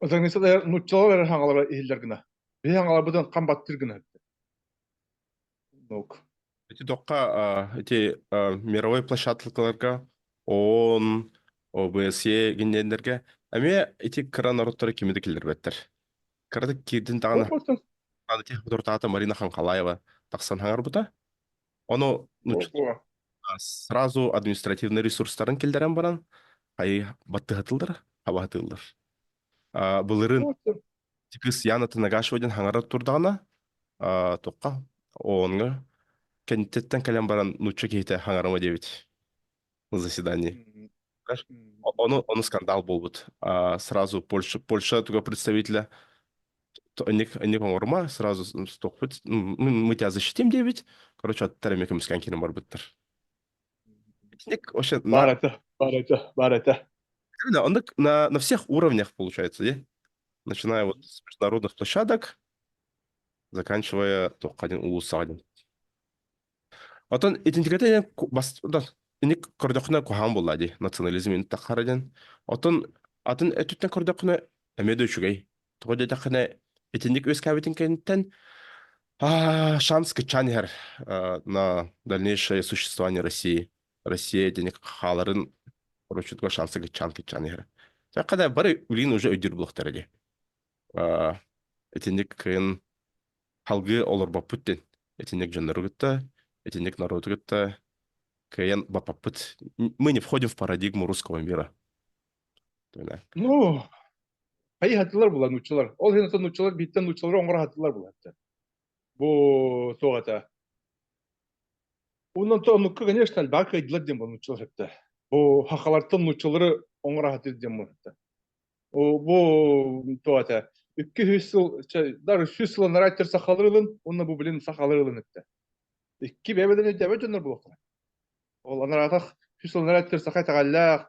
заграницада нууччалар эрэ хаҥалара иһиллэр гына. Биһи хаҥаларбытын хам баттыыр гына. Нук. Ити докка ити мировой площадкаларга ООН, ОБСЕ гинненнерге эмиэ ити кыра народтары кими да киллэрбэттэр. Кыратык киирдин даҕаны аны Марина Ханхалаева тахсан хаҥарбыта. Ону сразу административный ресурстарын киллэрэн баран ай баттыһатыллар, хабаһатыллар. Былырын кыс Яна Тынагашева диэн хаҥара турдаҕына туохха ООН-ҥа кэнниттэн кэлэн баран нуучча киһитэ хаҥарама диэбит на заседании. Ону скандал буолбут. Сразу Польша туга представителя ник оҥорума, сразу стоппут, мы тебя защитим диэбит. Короче, аттар эмиэ көмүскээн киирэн барбыттар. Итинник вообще Баар этэ, баар этэ, баар этэ. Он на всех уровнях получается, да? Начиная вот с международных площадок, заканчивая только один улуус. Отон итинтикэтэ бас ини көрдөхүнэ куһаҕан буолла дии национализм ин таххара диэн. Отон атын өттүттэн көрдөхүнэ эмиэ да үчүгэй. Тоҕо диэтэххинэ итинник үөскээбитин кэнниттэн шанс кыччаан иһэр на дальнейшее существование России. Россия итинник хааларын короче шансы кыччаан кыччаан иһэр. Когда бары үлин уже өйдүүр буолуохтара дии. Итинник кыын Халгыы олорбоппут диэн итинник дьоннору кытта, итинник норуоту кытта кыайан баппаппыт. Мы не входим в парадигму русского мира. Ну, хайыһатылар була нууччалар. Ол иһин нууччалар бииттэн нууччалары оҥоро сатыылар була. Бу туох этэ. Онон то оннукка, конечно, элбэҕи кыайдылар диэн бу нууччалар сөптө. Бу хахалартан нууччалары оҥоро сатыыр диэн бу. Бу туох этэ 200 сыл даже 100 сыл анараа өттүгэр сахалар ылын уонна бу билин сахалар ылын эттэ. Икки бэйэ-бэйэлэрин өйдөөбөт дьоннор буолуохтара. Ол анараатах 100 сыл анараа өттүгэр саха итэҕэллээх,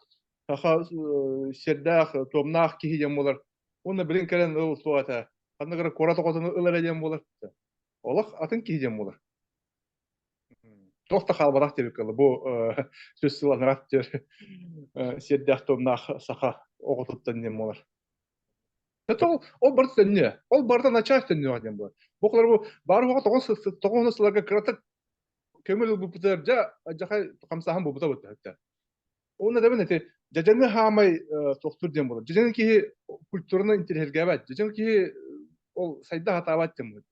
саха сиэрдээх, туомнаах киһи диэн буолар. Уонна билин кэлэн ыл туох этэ ханнык эрэ куорат оҕотун ыл эрэ диэн буолар. Олох атын киһи диэн буолар. Туох да хаалбатах диэбиккэ дылы, бу 100 сыл анараа өттүгэр сиэрдээх туомнаах саха оҕотуттан диэн буолар. Это ол барыта төннүө. Ол барыта начаас төннүөҕэ диэн буолар. Бу бу баар уоҕа тоҕус сылларга кыратык көҥүл ылбыппытыгар дьэ дьахай хамсааһын буолбута буолта. Уонна да эти дьадьаҥы хаамай тохтур диэн буолар. Дьадьаҥы киһи культураны интэриэһиргээбэт. Дьадьаҥы киһи ол сайда сатаабат диэн буолар.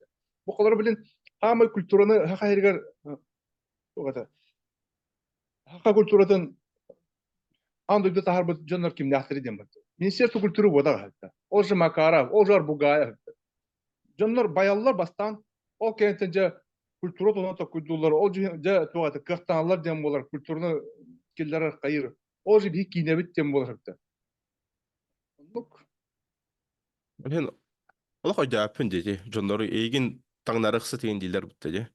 Бу холоро билин хаамай культураны саха сиригэр саха культуратын аан дойду таһаарбыт дьоннор кимнээхтэри диэн буолар. Министерство культуры буода Ол же Макаров, ол же Арбугаев. Дьоннор байаллар бастаан, ол кэнниттэн дьэ культура туһунан толкуйдууллар, ол дьэ туох это кыахтаналлар диэн буолар, культураны киллэрэр хайыр. Ол же биһи киинэбит диэн буолар эбитэ. Оннук. Мен олох өйдөөппүн диэти. Дьоннору эйигин таҥнарыахсыт игин дииллэр бутта дии.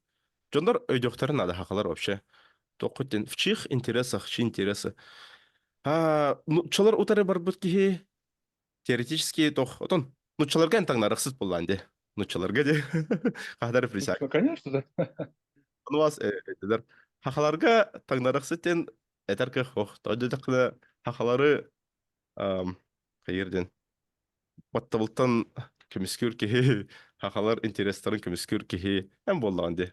Дьоннор өйдүөхтэрин наада хахалар вообще. Туоххут диэн в чьих интересах, чьи интересы. А, нууччалар утары барбыт киһи теоретически тох отон нууччаларга эн таҥнарыахсыт буоллаан дии. Нууччаларга дии. Хаһдар присяг. Конечно, да. Ону вас этилер. Хахаларга таҥнарыахсыт диэн этэр кыах ох. Тоҕо хахалары хайыр диэн баттабылтан көмүскүүр киһи, хахалар интерестерин көмүскүүр киһи эн буоллаҕын дии.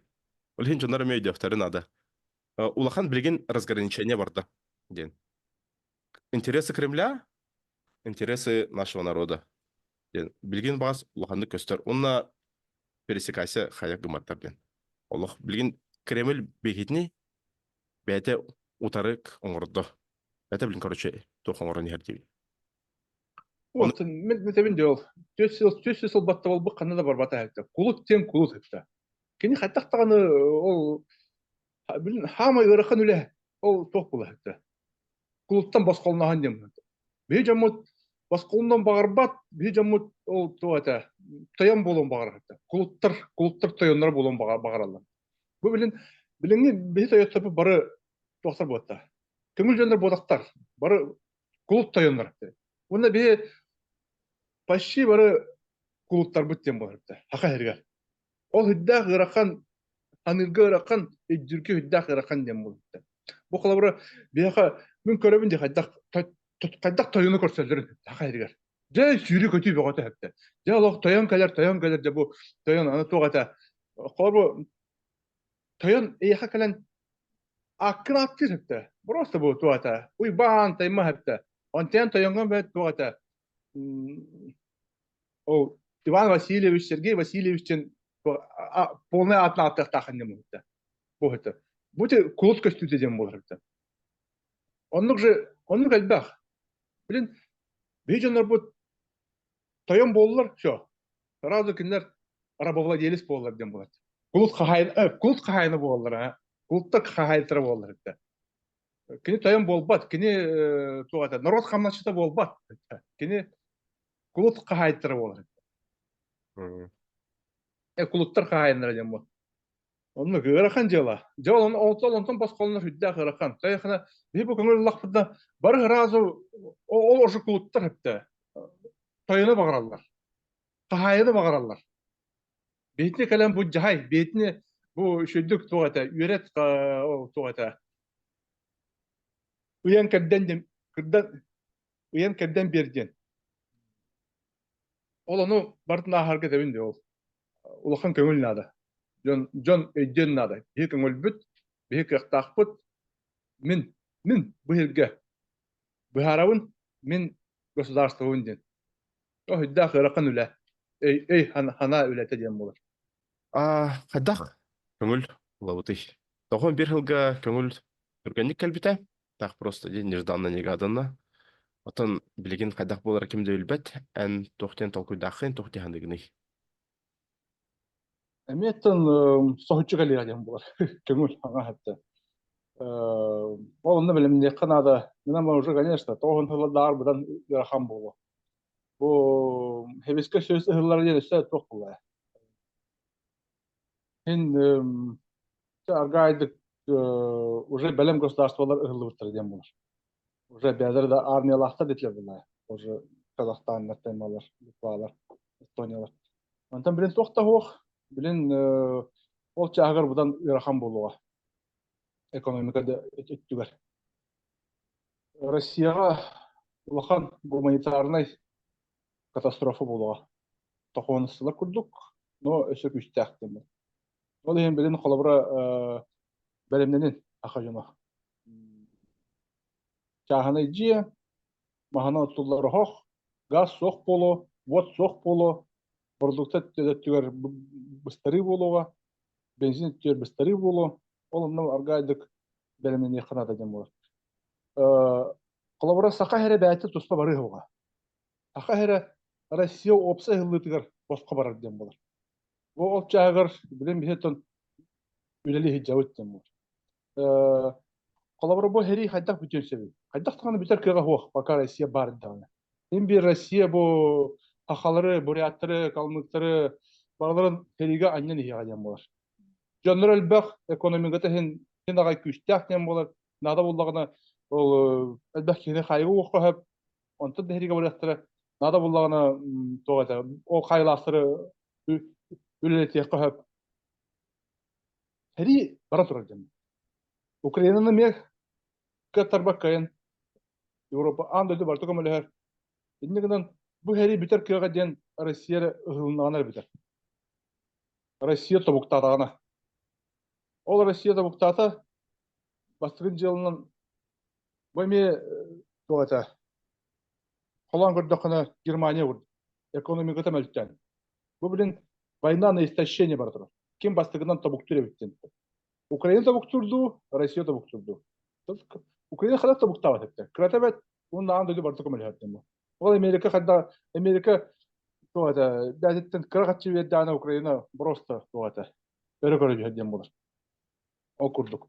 Ол иһин дьоннор эмиэ өйдөөхтөрүн наада. Улахан билигин разграничение барда диэн. Интересы Кремля, интересы нашего народа диэн. Билигин баас улаханнык көстөр. Уонна пересекайся хайа гыматтар диэн. Олох билигин Кремль биһитини бэйэтэ утарык оҥордо. Это, блин, короче, туох оҥорон иһэр диэбит. Вот, мен метебин дьол. 400 сыл баттабылбыт ханна да барбата эһэлтэ. Кулут диэн кулут эттэ. Кини хайдах даҕаны ол билин хаамай ыарахан үлэ ол туох була эттэ. Кулуттан босхолноһон диэн. Биһи дьоммут босхолунан баҕарбат, биһи дьоммут ол туох этэ тойон буолуон баҕарар этэ. Кулуттар, кулуттар тойоннор буолуон баҕараллар. Бу билин билиҥҥи биһи тойотторбут бары туохтар буолта. Көҥүл дьоннор буолахтар. Бары кулут тойоннор. Уонна биһи почти бары кулуттарбыт диэн буолар Хаха сиригэр. Ол үрдээх ыарахан, аныырга ыарахан, өйдүүргэ үрдээх ыарахан диэн буолар. Бу холобура биһиэхэ мин көрөбүн дии хайдах хайдах тойону көрсөллөрүн Хаха сиригэр. Дьэ сүүрүү-көтүү бөҕөтө сөптө. Дьэ олох тойон кэлэр, тойон кэлэр дьэ бу тойон аны туох этэ. Холобура тойон эйиэхэ кэлэн Аккын ааттыыр сөптө. Просто бу туох этэ. Уйбаан тайма сөптө. Онтон тойоҥҥо бэт туох этэ. Ол Иван Васильевич, Сергей Васильевич диэн полный аатын ааттыахтаахын диэн буолбута. Бу этэ. Бу кулут көстүүтэ диэн буолар эбитэ. Оннук же оннук элбэх. Билин биһи дьоннорбут тойон буоллар, все. Сразу кинилэр рабовладелец буоллар диэн буолар. Кулут хаһаайына, кулут хаһаайына буолаллар, а. Кулуттар хаһаайыттара буолаллар этэ. Кини тойон буолбат, кини туох этэ, норуот хамначчыта буолбат. Кини кулут хаһаайыттара буолар. Кулуттар хаһаайыннара диэн буол. Оннук ыарахан дьыала. Дьэ ол онтон онтон босхолонор үрдээх ыарахан. Тайахына биһи бу көҥүл ыллахпытына бары сразу ол ожу кулуттар хэптэ. Тойону баҕараллар. Хаһаайыны баҕараллар. Биһитини кэлэн бу дьаһай, биһитини бу үчүгдүк туох этэ, үөрэт ол туох этэ. Ыйан кэрдэн диэн, кырдан ыйан кэрдэн биэр диэн. Ол ону барытын ааһарга этэбин дии ол. Улахан көҥүл наада. Дьон, дьон өйдүөн наада. Биһи көҥүлбүт, биһи кыахтаахпыт. Мин, мин бу сиргэ быһаарабын, мин государствобын диэн. Өйдөөх ыарахан үлэ. Өй, өй хана үлэтэ диэн буолар. А хайдах көҥүл ылабытый? Тоҕо биир сылга көҥүл түргэнник кэлбитэ? Так просто дии нежданно-негаданно. Оттон билигин хайдах буолара ким да билбэт. Эн туох диэн толкуйдааххын, туох диэн саныыгыный? Эмиэттэн соһуччу кэлиэҕэ диэн буолар. Көҥүл аҥа хатта. Ол онно бэлэмниэххэ наада. Мин уже, конечно, тоҕуһун сыллардааҕар быдан ыарахан буолуо. Бу хебискэ сөс ыһыллара диэн өссө туох буолла? Һин аргаайдык уже бэлэм государстволар ыһыллыбыттара диэн буолар. Уже бэйэлэрэ да армиялаахтар диэтилэр буолла. Уже Казахстаннар, Таймалар, Литвалар, Эстониялар. Онтон билин туох да суох. Билин ол чааһыгар быдан ыарахан буолуоҕа экономика да өттүгэр. Россияҕа улахан гуманитарнай катастрофа буолуоҕа. Тохуонуссалар курдук, но өссө күүстээх диэн. Ол иһин билин холобура бэлэмнэнин аха дьоно. Чааһынай дьиэ, маһынан оттуллар оһох, газ суох буолуо, уот суох буолуо, продукта өттүгэр быстарыы буолуоҕа, бензин өттүгэр быстарыы буолуо. Ол онно аргаайдык бэлэмнэниэххэ наада диэн буолар. Холобура, саха эрэ бэйэтэ туспа барыа Саха эрэ Россия уопсай ыһыллыытыгар босхо барар диэн буолар. Бу ол чааһыгар билин биһиттэн үлэлии сылдьабыт диэн буолар. Холобура, бу сэрии хайдах бүтүөн сөбүй? Хайдах даҕаны бүтэр кыаҕа суох, пока Россия баар даҕаны. Син биир Россия бу сахалары, буряттары, калмыктары барыларын сэриигэ анньан иһиэҕэ диэн буолар. Дьоннор элбэх, экономиката иһин син аҕай күүстээх диэн буолар. Наада буоллаҕына ол элбэх киһини хаайыга уохха сөп, онтон да сэриигэ барыахтара. Наада буоллаҕына туох этэ, ол хаайылаахтары үлэлэтиэххэ сөп. Сэрии бара турар диэн. Украинаны эмиэ кыаттарбакка кыайан Европа аан дойду барыта көмөлөһөр. Инньэ гынан бу сэрии бүтэр кыаҕа диэн Россия эрэ ыһылыннаҕына эрэ бүтэр. Россия тобуктаатаҕына. Ол Россия тобуктаата бастакы дьыаланан бу эмиэ туох этэ холоон көрдөххүнэ Германия курдук экономиката мөлтөөн. Бу билин война на истощение бара турар. Ким бастакынан тобуктуур эбит диэн. Украина тобуктуур дуу, Россия тобуктуур дуу? Украина хайдах тобуктаабат эбитэ. Кырата эбэт, уонна аан дойду барыта көмөлөһөр диэн. Ол Америка хайдах Америка туох этэ, бэйэтиттэн кыра хаччы биэрдэҕинэ Украина просто туох этэ, өрө көрө түһэр диэн буолар. Ол курдук.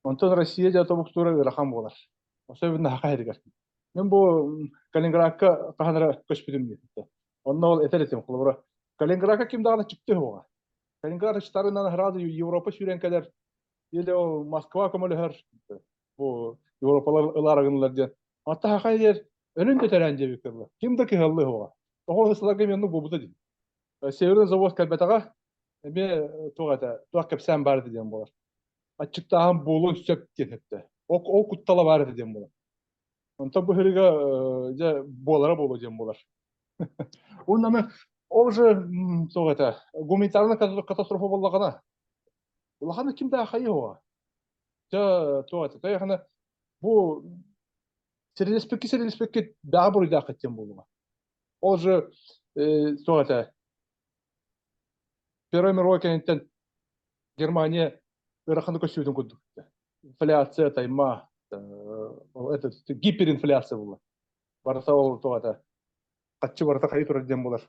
Онтон Россия дьэ тобуктуура ыарахан буолар. Особенно саха сиригэр. Мин бу Калининградка хаһан эрэ көспүтүм диэбиттэ. Онно ол этэр этим, холобура, Калининградка ким даҕаны чипты суоҕа. Калининград ычтарынан сразу Европа сүүрэн кэлэр, или ол Москва көмөлөһөр, бу Европалар ылаары гыннылар диэн. Ата саха диэр өлүн да төрөөн диэбиккэ дылы. Ким да кыһаллыы суоҕа. Тоҕо сыларга эмиэ оннук буолбута дии. Северный завод кэлбэтэҕэ, эмиэ туох этэ, туох кэпсээн баар этэ диэн буолар. Аччыктааһын буолуон сөп диэн эттэ. Ол, ол куттала баар этэ диэн буолар. Онтон бу сырыыга дьэ буолара буолуо диэн буолар. Уонна аны ол же туох этэ, гуманитарная катастрофа буоллаҕына, улахан ким да хайыа суоҕа. Дьэ туох этэ, тайахына бу сирилэспикки сирилэспикки бэҕэ буруйдааххыт диэн буолуоҕа. Ол же туох этэ, Первой мировой кэнниттэн Германия ыараханнык көстүүтүн курдук. Инфляция, тайма, это гиперинфляция буолла. Барыта ол туох этэ, хаччы барыта хайы турар диэн буолар.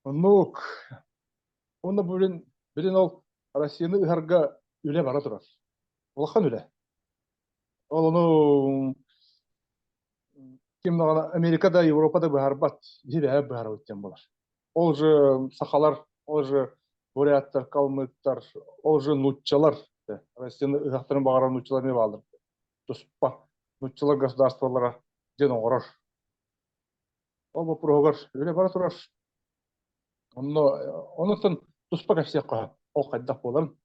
Оннук. Уонна билин, билин ол Россияны ыһарга Үлэ бара турар. Улахан үлэ. Ол ону ким даҕаны Америка да, Европа да быһаарбат, биһи бэйэ быһаарабыт диэн буолар. Ол же сахалар, ол же буряттар, калмыктар, ол же нууччалар, Россияны ыһахтарын баҕарар нууччалар эмиэ бааллар. Туспа нууччалар государстволара диэн оҥорор. Ол боппуруоһугар үлэ бара турар. Онно онуттан туспа кэпсиэххэ ол хайдах буоларын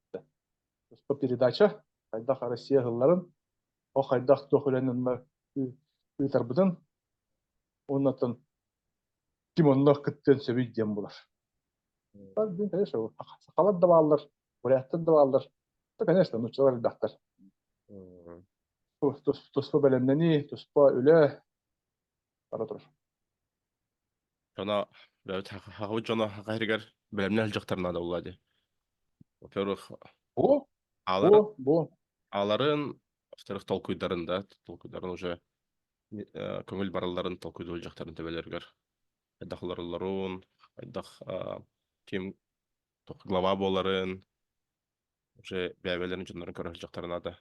туспа передача хайдах Россия ыһылларын ол хайдах туох үлэни онно ыытарбытын уоннаттан ким онно кыттыан сөбүй диэн булар. Конечно, сахалар да бааллар, буряттар да бааллар. Да, конечно, нууччалар элбэхтэр. Туспа бэлэмнэнии, туспа үлэ бара турар. Дьоно, хаҕабыт дьоно хаһырыгар бэлэмнээх дьахтар наада буолла дии. Во-первых, Бу, ааларын, бу, бу. ааларын, во-вторых, толкуйдарын да, толкуйдарын уже көҥүл баралларын толкуйдуур дьахтарын төбөлөрүгэр хайдах олороллорун, хайдах ким глава буоларын, уже бэйэлэрин дьоннорун көрөр дьахтар наада.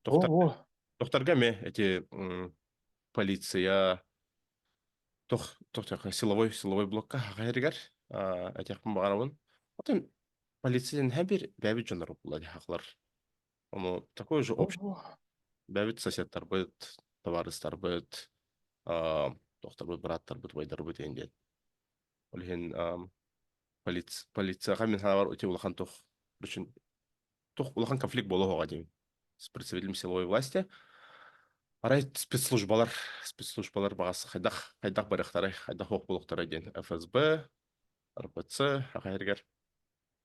Бу, Тохтар, бу. тохтарга эмиэ эти полиция тох тох силовой силовой блокка хаһырыгар этиэхпин баҕарабын. Отон полиция һэ бир бэйэбит дьоннор буолла дьаһахлар. Ону такой же Бу, общий бу. бэйэбит соседтарбыт, табаарыстарбыт, тохторбут, бырааттарбыт, убайдарбыт диэн диэн. Ол иһин полицияҕа мин санаабар ити улахан тух үчүн тух улахан конфликт буолуоҕа диэн с представителем силовой власти. Арай спецслужбалар, спецслужбалар баҕас хайдах хайдах барыахтарай, хайдах суох буолуохтарай диэн ФСБ, РПЦ аҕайыргар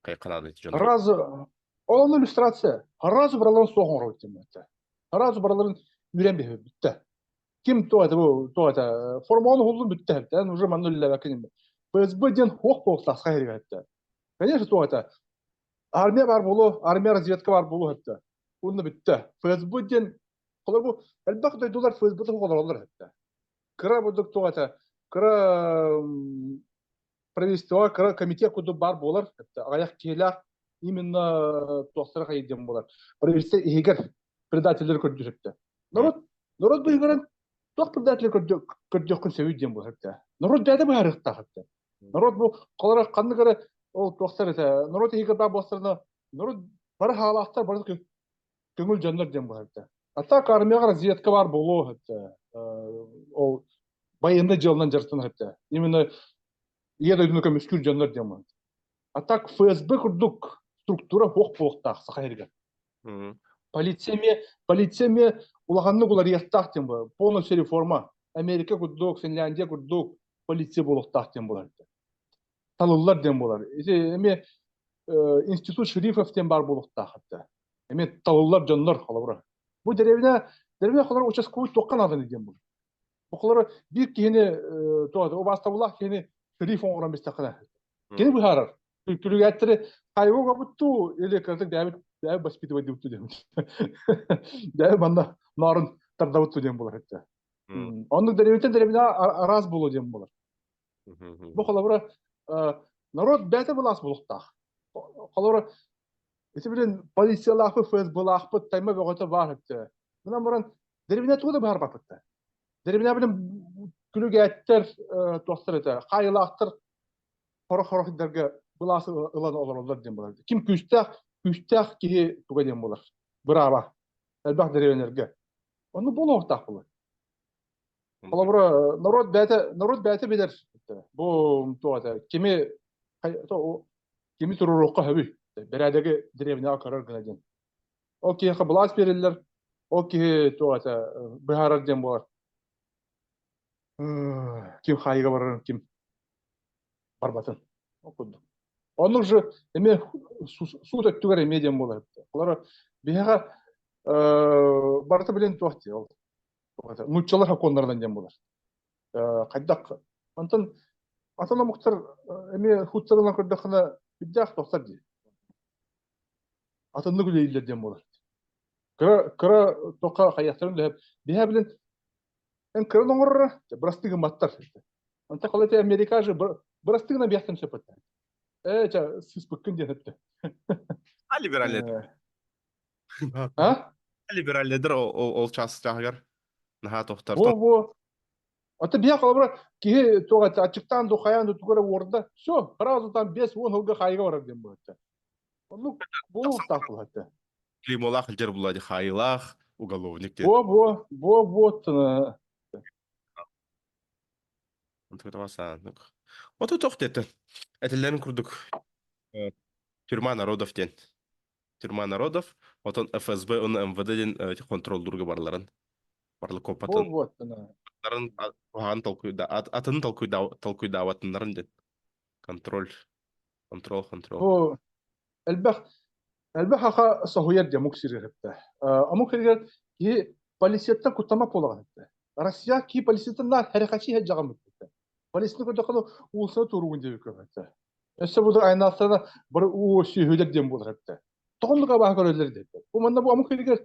хайканаады дьоннор. Сразу, ол онно иллюстрация. Сразу бараларын суох оҥоробут диэн этэ. Сразу бараларын үүрэн биһиги бүттэ. Ким то это бу то это форманы уһуллун бүттэ эн уже манна үлэлээбэккин ФСБ диэн хуох буолуохтаах саха этэ. Конечно, то это армия бар буолуо, армия разведка бар буолуо этэ. Уонна бүттэ. ФСБ диэн холор бу элбэх дойдулар ФСБ олороллор этэ. Кыра бурдук туох этэ кыра правительство кыра комитет курдук баар буолар. Аҕыйах киһилээх именно туохтара хайдыан буолар. Правительство иһигэр предателлэри көрдүрүптэ. Народ народ быһыгарын туох предатель көрдөххүн сөбүй диэн буолар этэ. Народ бэйэтэ быһаарыахтаах этэ. Народ бу холоро ханнык эрэ ол туохтар этэ. Народ иһигэр баар буолсарына народ бары хаалаахтар бары көҥүл дьоннор диэн буолар этэ. А так армияҕа разведка баар буолуо этэ. Ол военный дьыаланан дьарыктанар этэ. Именно Ийэ дойдуну көмүскүүр дьоннор диэн буолар. А так ФСБ курдук структура суох буолуохтаах Саха сиригэр. Полиция эмиэ, полиция эмиэ улаханнык уларыйыахтаах диэн буолар. Полностью реформа. Америка курдук, Финляндия курдук полиция буолуохтаах диэн буолар. Талыллар диэн буолар. Ити эмиэ институт шерифов диэн баар буолуохтаах этэ. Эмиэ талыллар дьоннор холобура. Бу деревня, деревня холобура участковый туохха нааданы диэн буолар. Бу биир киһини убаастабыллаах киһини шериф оҥорон бистэххинэ кини быһаарар. Күлүгээттэри хайга угабыттуу или кырдык дээбит дээбит воспитывайдыбыттуу диэн. Дээбит манна ноорун тардабыттуу диэн буолар этэ. Оннук дэриэбиттэн дэриэбинэ араас буолуо диэн буолар. Бу холобура народ бэйэтэ былаас буолуохтаах. Холобура ити билин полициялаахпыт, ФСБ-лаахпыт, тайма бөҕөтө баар этэ. Мынан баран дэриэбинэ тугу да быһаарбаппыт. Дэриэбинэ билин күлүгээттэр туохтар этэ, хаайыылаахтар сорох-сорох сирдэргэ былаас ылан олороллор диэн буолар. Ким күүстээх, күүстээх киһи туга диэн буолар. Бырааба. Элбэх дэриэбинэлэргэ. Онно буолуохтаах буолар. Холобура, норуот бэйэтэ, норуот бэйэтэ билэр. Бу туох этэ, кими кими туруоруохха сөбүй? Бэрээдэги дэриэбинэҕэ көрөр гына диэн. Ол киһиэхэ былаас биэриллэр, ол киһи туох этэ, быһаарар диэн буолар. Ким хаайыыга барарын, ким барбатын. Ол курдук. Оннук же эмиэ суут өттүгэр эмиэ диэн буолар. Олор биһиэхэ барыта билин туох дии ол. Нууччалар сокуоннарынан диэн буолар. Хайдах онтон атын омуктар эмиэ хууттарынан көрдөххүнэ сүрдээх туохтар дии. Атыннык үлэлииллэр диэн буолар. Кыра кыра туохха хайыахтарын да биһэ билин эн кыран оҥороро бырастыы гымматтар. Онтон холо ити Америка же бырастыы гына биэхтэн сөп этэ. Ээ, ча сыыспыккын диэн эттэ. Либеральный. А? Либеральныйдар ол час чааһыгар наһаа тохтортон. Во-во. А ты биһа холобура киһи туох аччыктаан ду хайаан ду тугу эрэ уорда, все, сразу там 5-10 сылга хаайыга барар диэн буолар. Оннук буолуохтаах буолар. Клеймолаах илдьэр була хаайылаах уголовник диэн. Во-во, во-во. Ото тох диэтин. Этиллэрин курдук тюрьма народов диэн. Тюрьма народов, отон ФСБ уонна МВД диэн контроллуурга барларын барлык копатын куһаҕан толкуйда атын толкуйдаабатыннарын диэн контроль контрол контрол. Бу элбэх элбэх аха соһуйар диэн омук сиригэр эттэ. Омук сиригэр киһи полицияттан куттамат буолаҕын эттэ. Россия киһи полицияттан наар хэрэхэчи сылдьаҕын бүттэ. Полицияны көрдөххө уулуссаны туругун диэбит көрбөттө. Өссө бу айнаастарына бары уу сүөһүлэр диэн буолар эттэ. Тоҕоннук абааһы көрөллөр диэттэ. Бу манна бу омук сиригэр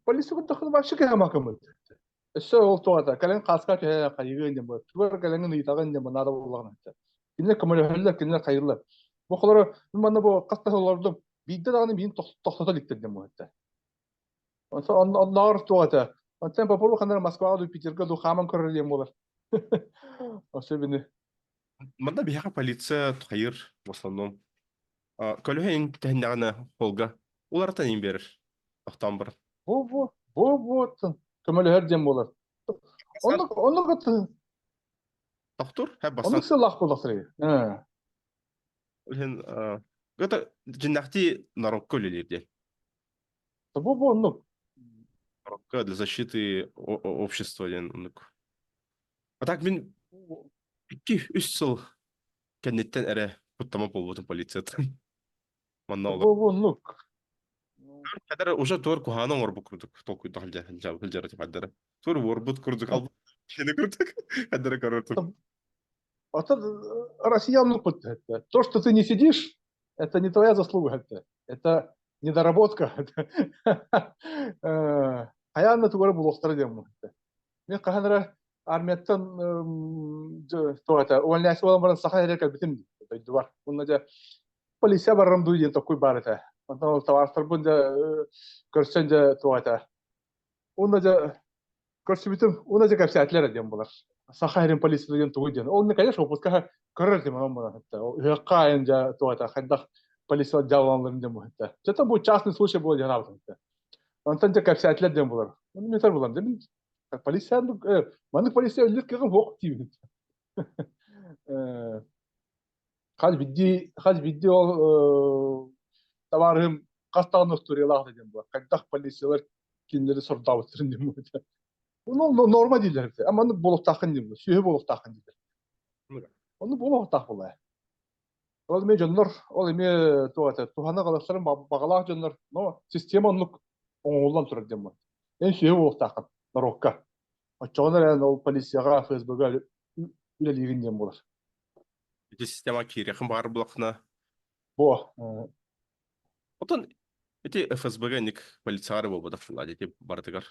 полиция көрдөххө вообще киһи амакымыт. Өссө ол туоҕа кэлэн хааска түһэ хайыгын диэн буолар. Тугар кэлэҥин ыйытаҕын диэн наада буоллаҕына этэ. Кинилэр көмөлөһөллөр, кинилэр хайыыллар. Бу холоро мин манна бу хас да сыл олордум. Биирдэ даҕаны миин тохтото иликтэр диэн буолар этэ. Оннооҕор туох этэ. Онтон попробуй ханна Москваҕа дуу, Питерга дуу хааман көрөр диэн буолар. Особенно. Манна биһиэхэ полиция хайыр в основном. Көлөһө тэһиннэҕинэ холга уларытан иин биэрэр. Тохтоон баран. Бу бу бу бу көмөлөһөр диэн буолар. Оннук оннук Тохтур, хэп бастан. Оннук сыллаах буоллахтар. Иһин это дьиннэхти народка үлэлиир диэн. Бу бу оннук. Народка для защиты общества диэн оннук. А так мин 2-3 сыл кэнниттэн эрэ куттама буолбутум полицияттан. Манна олор. Бу оннук. Хадара уже туор куһааны оҥорбут курдук толкуйдах сылдьар хадара. Туор уорбут курдук албут киһини курдук хадара көрөр. А Россия оннук То, что ты не сидишь, это не твоя заслуга, это, это недоработка. Хайаан да тугары булуохтара диэн Мен хаһан эрэ армияттан туох этэ увольняйся буолан баран саха эрэ кэлбитим дойдубар. Уонна дьэ полиция барарым дуу диэн токуй баар этэ. Онтон ол табаарыстарбын дьэ көрсөн дьэ туох этэ. Уонна дьэ көрсүбүтүм, уонна дьэ кэпсээтилэр диэн буолар. Саха эрин полицията диэн тугуй диэн. Ол конечно опытка көрөр этим онон баран Ыһыахха айан дьэ туох этэ хайдах полиция дьаалаланарын диэн буолар. Чэ бу частный случай буолар диэн аабытым. Онтон дьэ кэпсээтилэр диэн буолар. Оны мен булам дьэ полиция маннык полиция өллүр кыаҕым суох диибин. Хас биирдии хас биирдии ол табаарыһым хас даҕаны устуоруйалаах диэн буолар. Хайдах полициялар кинилэри сордообуттарын диэн буолар. Ну, норма дииллэр. А маннык буолуохтааххын диэн буолар. Сүөһү буолуохтааххын дииллэр. Оннук буолуохтаах буолаа. Ол эмиэ дьоннор, ол эмиэ туох этэ, туһана галастарын баҕалаах дьоннор, но система оннук оҥоһуллан турар диэн буолар. Эн сүөһү буолуохтааххын норуокка. Оччоҕуна эрэ ол полицияҕа, ФСБ-га үлэлиирин диэн буолар. Ити система киириэхин баҕар булахына. Бу. Отон ити ФСБ-га ник полицияҕа буолбатах ити барытыгар.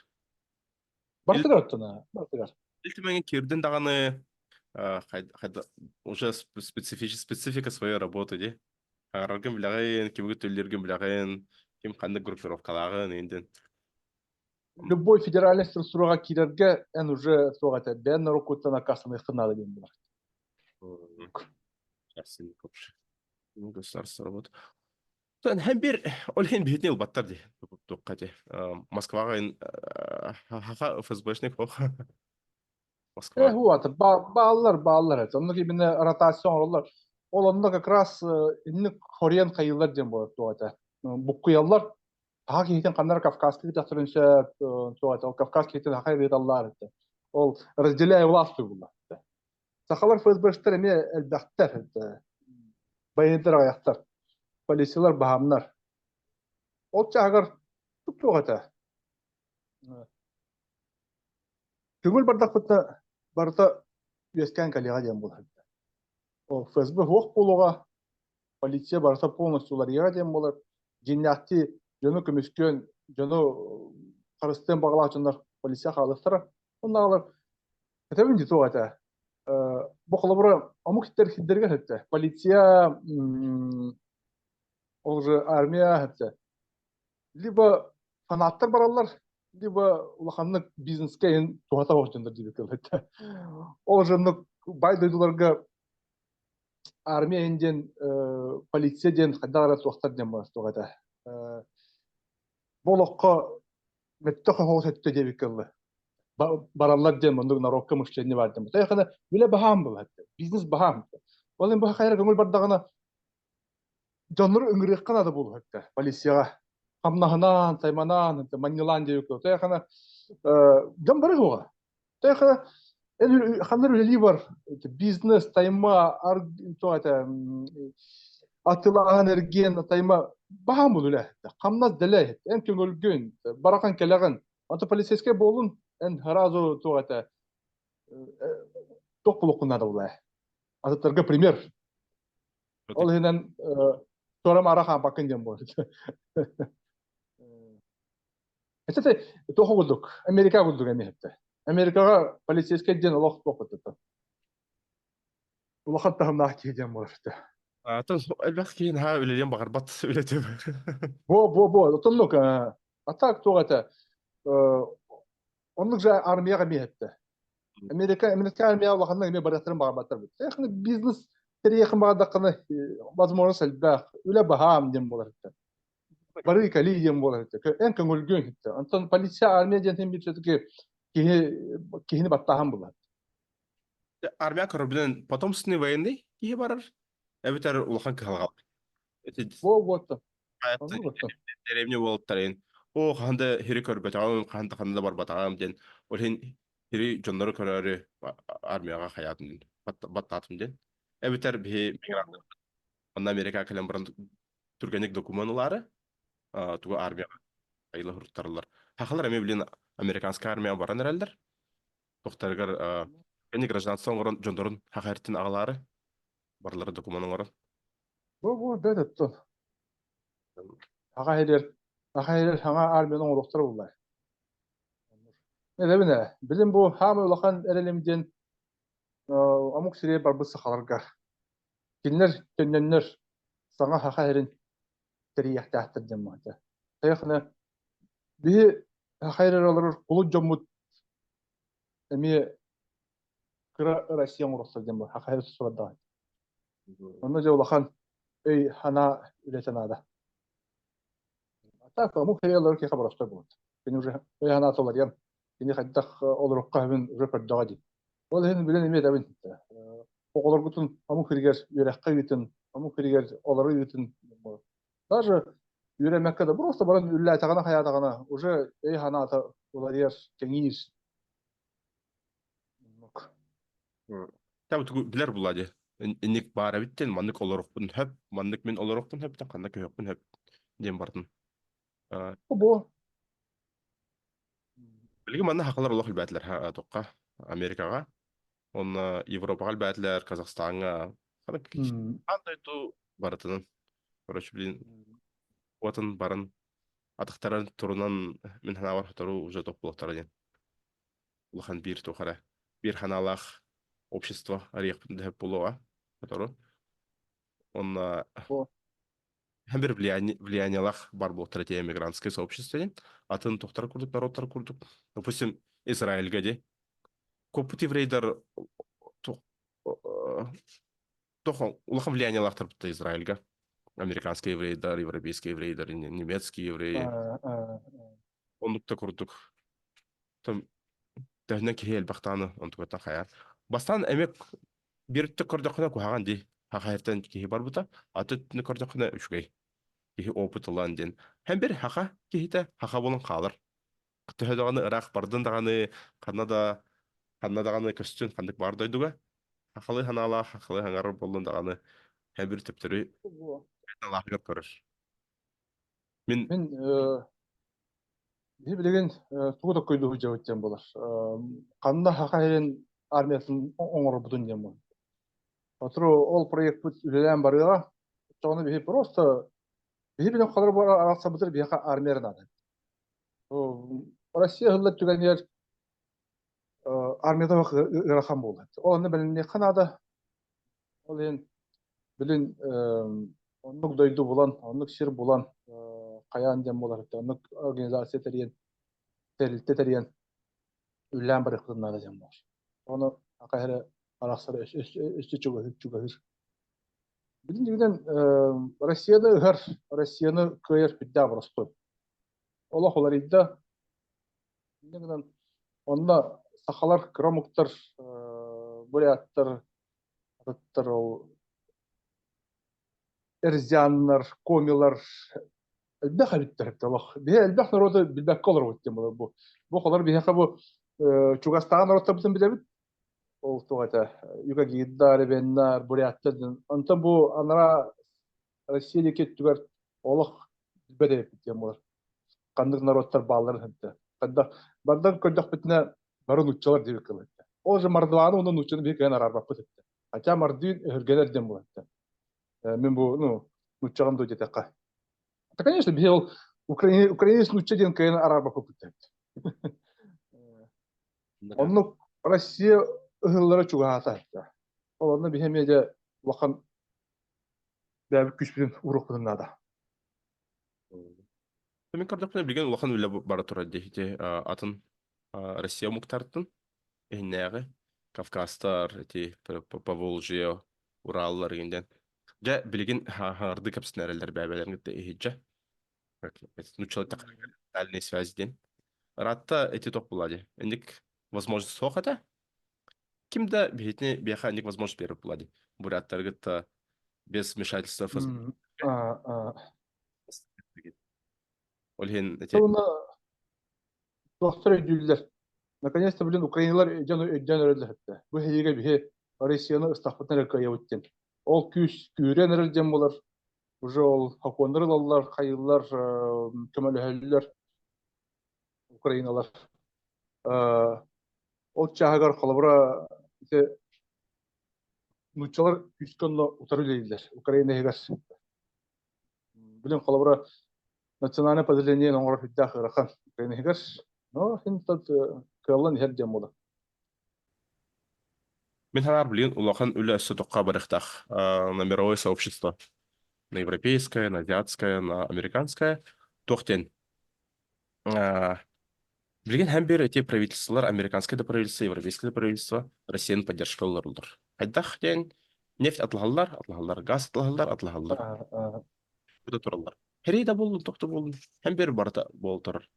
Барытыгар оттон, барытыгар. Ил Түмэҥҥэ киирдин даҕаны уже специфика своей работы дии. Хаҥараргын билэҕин, кимги төллүүргүн билэҕин, ким ханнык группировкалааҕын индин. Любой федеральный структураҕа киирэргэ эн уже суох этэ, бэйэн норуоккуттан аккаастаныаххын наада диэн буолар. Государство работа. Һәм бир ол иһин биһитини ылбаттар дии туохха дии Москваҕа хаха ФСБшник ох Москва Э, вот, бааллар, бааллар это. Оннук именно ротация оҥороллор. Ол онно как раз инник хорен хайыылар диэн буолар туох этэ. Буккуйаллар. Саха киһитин ханна эрэ Кавказка тахсарын сөп, туох этэ, ол Кавказ киһитин хахай ыыталлар этэ. Ол разделяй властвуй буолла. Сахалар ФСБштар эмиэ элбэхтэр этэ. Байыаннар аҕыйахтар. Полициялар баһаамнар. Ол чааһыгар туох этэ. Көҥүл бардахпытына барыта үөскээн кэлиэҕэ диэн буолар. Ол ФСБ суох буолуоҕа, полиция барыта полностью уларыйыаҕа диэн буолар. Дьиҥнээхтии дьону көмүскүөн, дьону харыстыан баҕалаах дьоннор полиция хаалыахтара. Оннааҕылар этэбин дии туох этэ. Бу холобура омук сирдэригэр этэ. Полиция Ол же армия этэ. Либо фанаттар бараллар, либо улаханнык бизнескэ иһин туһата оһдьоннор диэбит этэ. Ол же бай дойдуларга армия иһин диэн полиция диэн хайдах эрэ туохтар диэн буолар туох этэ. Бу олоххо мөттөх оһоҕос өттө диэбиккэ дылы бараллар диэн оннук народка мышление баар диэн. Тайхана үлэ баһаам буолар. Бизнес баһаам. Ол иһин бу хайра көҥүл бардаҕына дьоннору ыҥырыахха наада буолуо этэ полицияҕа. Хамнаһынаан, тайманаан, манньылаан диэбиккэ. Тайхана дьон бары суоҕа. Тайхана ханна үлэлии бар бизнес, тайма, туох этэ атылааһын эргиэн тайма баһаам бул үлэ. Хамнас дэлэй, эн көҥүлгүн, барахан кэлэҕин. Ото полицейскай буолун, эн сразу туох этэ туох булуоххун наада буолаа. Атыттарга пример. Ол иһинэн туора маара хаампаккын диэн буолар. Это туох курдук, Америка курдук эмиэ этэ. Америкаҕа полицейскай диэн олох туох курдук. Улахан таһымнаах киһи диэн буолар этэ. Атын элбэх киһи наһаа үлэлиэн баҕарбат үлэтим. Бо бо бо оннук а так туох этэ оннук же армияҕа эмиэ этэ. Америка Америка армия улаханнык эмиэ барыахтарын баҕарбаттар бит. Эхне бизнес тэрийэхин баҕардаххына возможность элбэх, үлэ баһаам диэн буолар этэ. Бары кэлии диэн буолар этэ. Эн көҥүлгүн этэ. Онтон полиция армия диэн биир все-таки киһи киһини баттааһын булар. Армия көрөбүнэн потомственный военный киһи барар, эбэтэр улахан кыһалҕа. Бо вот. Дэриэбинэ уолаттарын оо хаһан да сири көрбөтөҕүм, хаһан да ханна да барбатаҕым диэн ол иһин сири дьоннору көрөөрү армияҕа хайаатым диэн баттаатым диэн. Эбэтэр биһи онно Америка кэлэн баран түргэнник докумуон ылаары тугу армияҕа айыла суруттараллар. Хахалар эмиэ билин американскай армияҕа баран эрэллэр. Тохтарыгар кини гражданство оҥорон дьоннорун хаха эртин аҕалаары барылары докумуон оҥорон. Бу бу бэт оттон. Аҕа иһигэр аҕа иһигэр саҥа армияны оҥоруохтара буоллар. Эрэбинэ, билим бу хаамай улахан эрэлим диэн омук сиригэр барбыт сахаларга. Кинилэр төннөннөр саҥа саха сирин тэрийиэхтээхтэр диэн маата. Тэйэхинэ биһи саха сиригэр олорор кулут дьоммут эмиэ кыра Россия оҥорохтор диэн буолар. Саха сирэ тусубардаҕай. Онно дьэ улахан өй-санаа үлэтэ наада. А так омук сериаллары киһиэхэ боростуой буолар. Кини уже өй-санаа уларыйан, кини хайдах олорукка сөбүн уже көрдөҕө дии. Ол иһин билэн эмиэ этэбин. Оҕолоргутун омук сиригэр үөрэххэ ыытын, омук сиригэр олору ыытын. Даже үөрэммэккэ да просто баран үллээтэҕинэ хайаатаҕына уже өй-санаата уларыйар, кэҥиир. Та тугу билэр була дии. Инник баар эбит диэн маннык олорохпун хөп, маннык мин олорохпун хөп, ханна көһөхпүн хөп диэн бардым. Бу Билигин манна хахалар олох илбээтилэр тоққа Америкаҕа, онно Европаҕа илбээтилэр, Казахстаҥҥа, аан дойду барытынан. Короче, блин, уотун баран атахтарын турунан мин санаабар сотору уже топ буолуохтара диэн. Улахан биир туох эрэ биир ханаалаах общество арыйахпын да сөп буолуоҕа сотору. Онно бир влияниелаах бар буолтара те эмигрантское сообщество диэн атын тохтор курдук народтар курдук допустим Израильга ди коппут еврейдар тох улахан влияниелаахтар бутта Израильга американские еврейдар европейские еврейдар немецкие евреи оннук да курдук төһөнөн киһи элбэхтааны онтукаттан хайаар бастаан эмиэ биир өттө көрдөххүнэ куһаҕан дии хахайартан киһи барбыта аты өттүнэ көрдөххүнэ үчүгэй киһи опыт ылан диэн һэм бир хаха киһитэ хаха буолан хаалар төһө даҕаны ыраах бардын даҕаны ханна да ханна даҕаны көстүн ханнык баар дойдуга хахалыы ханаалаах хахалыы хаҥарар буоллун даҕаны һэм бир төптөрү алааһыгар көрөр мин Мин биһи билигин тугу да көйдүү сылдьабыт диэн буолар. Ханна Саха сирин армиятын оҥорорбутун диэн буолар. Сотору ол проекпыт үлэлээн барыаҕа. Оччоҕуна биһи просто биһи билэн холоро буолар арахсабытыр биһиэхэ армия эрэ наада. Россия ыһыллар түгэнигэр армията ыарахан буолар. Ол онно бэлэмниэххэ наада. Ол иһин билин. Оннук дойду булан, оннук сир булан, хайаан диэн буолар этэ, оннук организация тэрийэн, тэрилтэ тэрийэн үлэлээн барыахпытын наада диэн буолар. Ону ака эрэ арахсар өссө чугаһыыр чугаһыыр. Билин дьиҥинэн Россияны ыһар, Россияны кыайар сүрдээх боростуой. Олох уларыйда. Инньэ гынан онно сахалар, кыра омуктар, буряттар, атыттар ол эрзяннар, комилар элбэх эбиттэр эбит олох. Биһи элбэх норуоту билбэккэ олоробут диэн буолар бу. Бу холор биһиэхэ бу чугастааҕы норуоттарбытын билэбит. Ол туох этэ, югагирдар, эбеннар, буряттар диэн. Онтон бу анараа Россия диэки өттүгэр олох билбэт эбиппит диэн буолар. Ханнык норуоттар баалларын ханта. Ханна бардан көрдөхпүтүнэ бары нууччалар диэбит кылы. Ол же мордваны уонна нууччаны биһи кыайан араарбаппыт этэ. Хотя мордвин өһүргэнэр диэн буолар этэ. Мин бу ну нууччаҕын дуу диэтэххэ. Да, конечно, биһи ол украинец нуучча диэн кыайан араарбаппыт эбит. Оннук Россия ыһыллара чугаһаата. Ол онно биһи эмиэ дьэ улахан бэйэбит күүспүтүн ууруохпутун наада. Мин көрдөхпүнэ билигин улахан үлэ бара турар дии ити атын Россия омуктартын иһиннээҕи Кавказтар ити Поволжье Ураллар иҥдэн дьэ билигин хаҥардыы кэпсэтэн эрэллэр бэйэлэрин кытта иһирдьэ нуччалыы дальней связь диэн ыраатта ити тох буолла дии инник возможность суох этэ ким да биһитини биэхэ инник возможность берип буолла дии буряттары кытта без вмешательства ФСБ ол иһин ити Туохтар өйдүүллэр. Наконец-то, блин, украиналар дьон өйдөөн эрэллэр этэ. Бу эһиигэ биһи Россияны ыстахпытын эрэ кыайабыт диэн. Ол күүс күүрэн эрэр диэн буолар. Уже ол хокуоннар ылаллар, хайыыллар, көмөлөһөллөр украиналар. Ол чааһыгар холобура ити нууччалар күүскэ онно утары үлэлииллэр Украина иһигэр. Билин холобура национальное подразделение оҥорор сүрдээх ыарахан Украина иһигэр. Но син кыаллан иһэр диэн буолар. Мин санаар билигин улахан үлэ өссө тохха барыахтаах на мировое сообщество. На европейское, на азиатское, на американское. Туох диэн Билигин һәм бир эти правительстволар, американское да правительство, европейское да правительство Россияны поддержкалар олор. Хайдах диэн нефть атлаһаллар, атлаһаллар, газ атлаһаллар, атлаһаллар. Бу тураллар. Хэрий да буоллун, тох да буоллун, һәм бир барыта буол турар.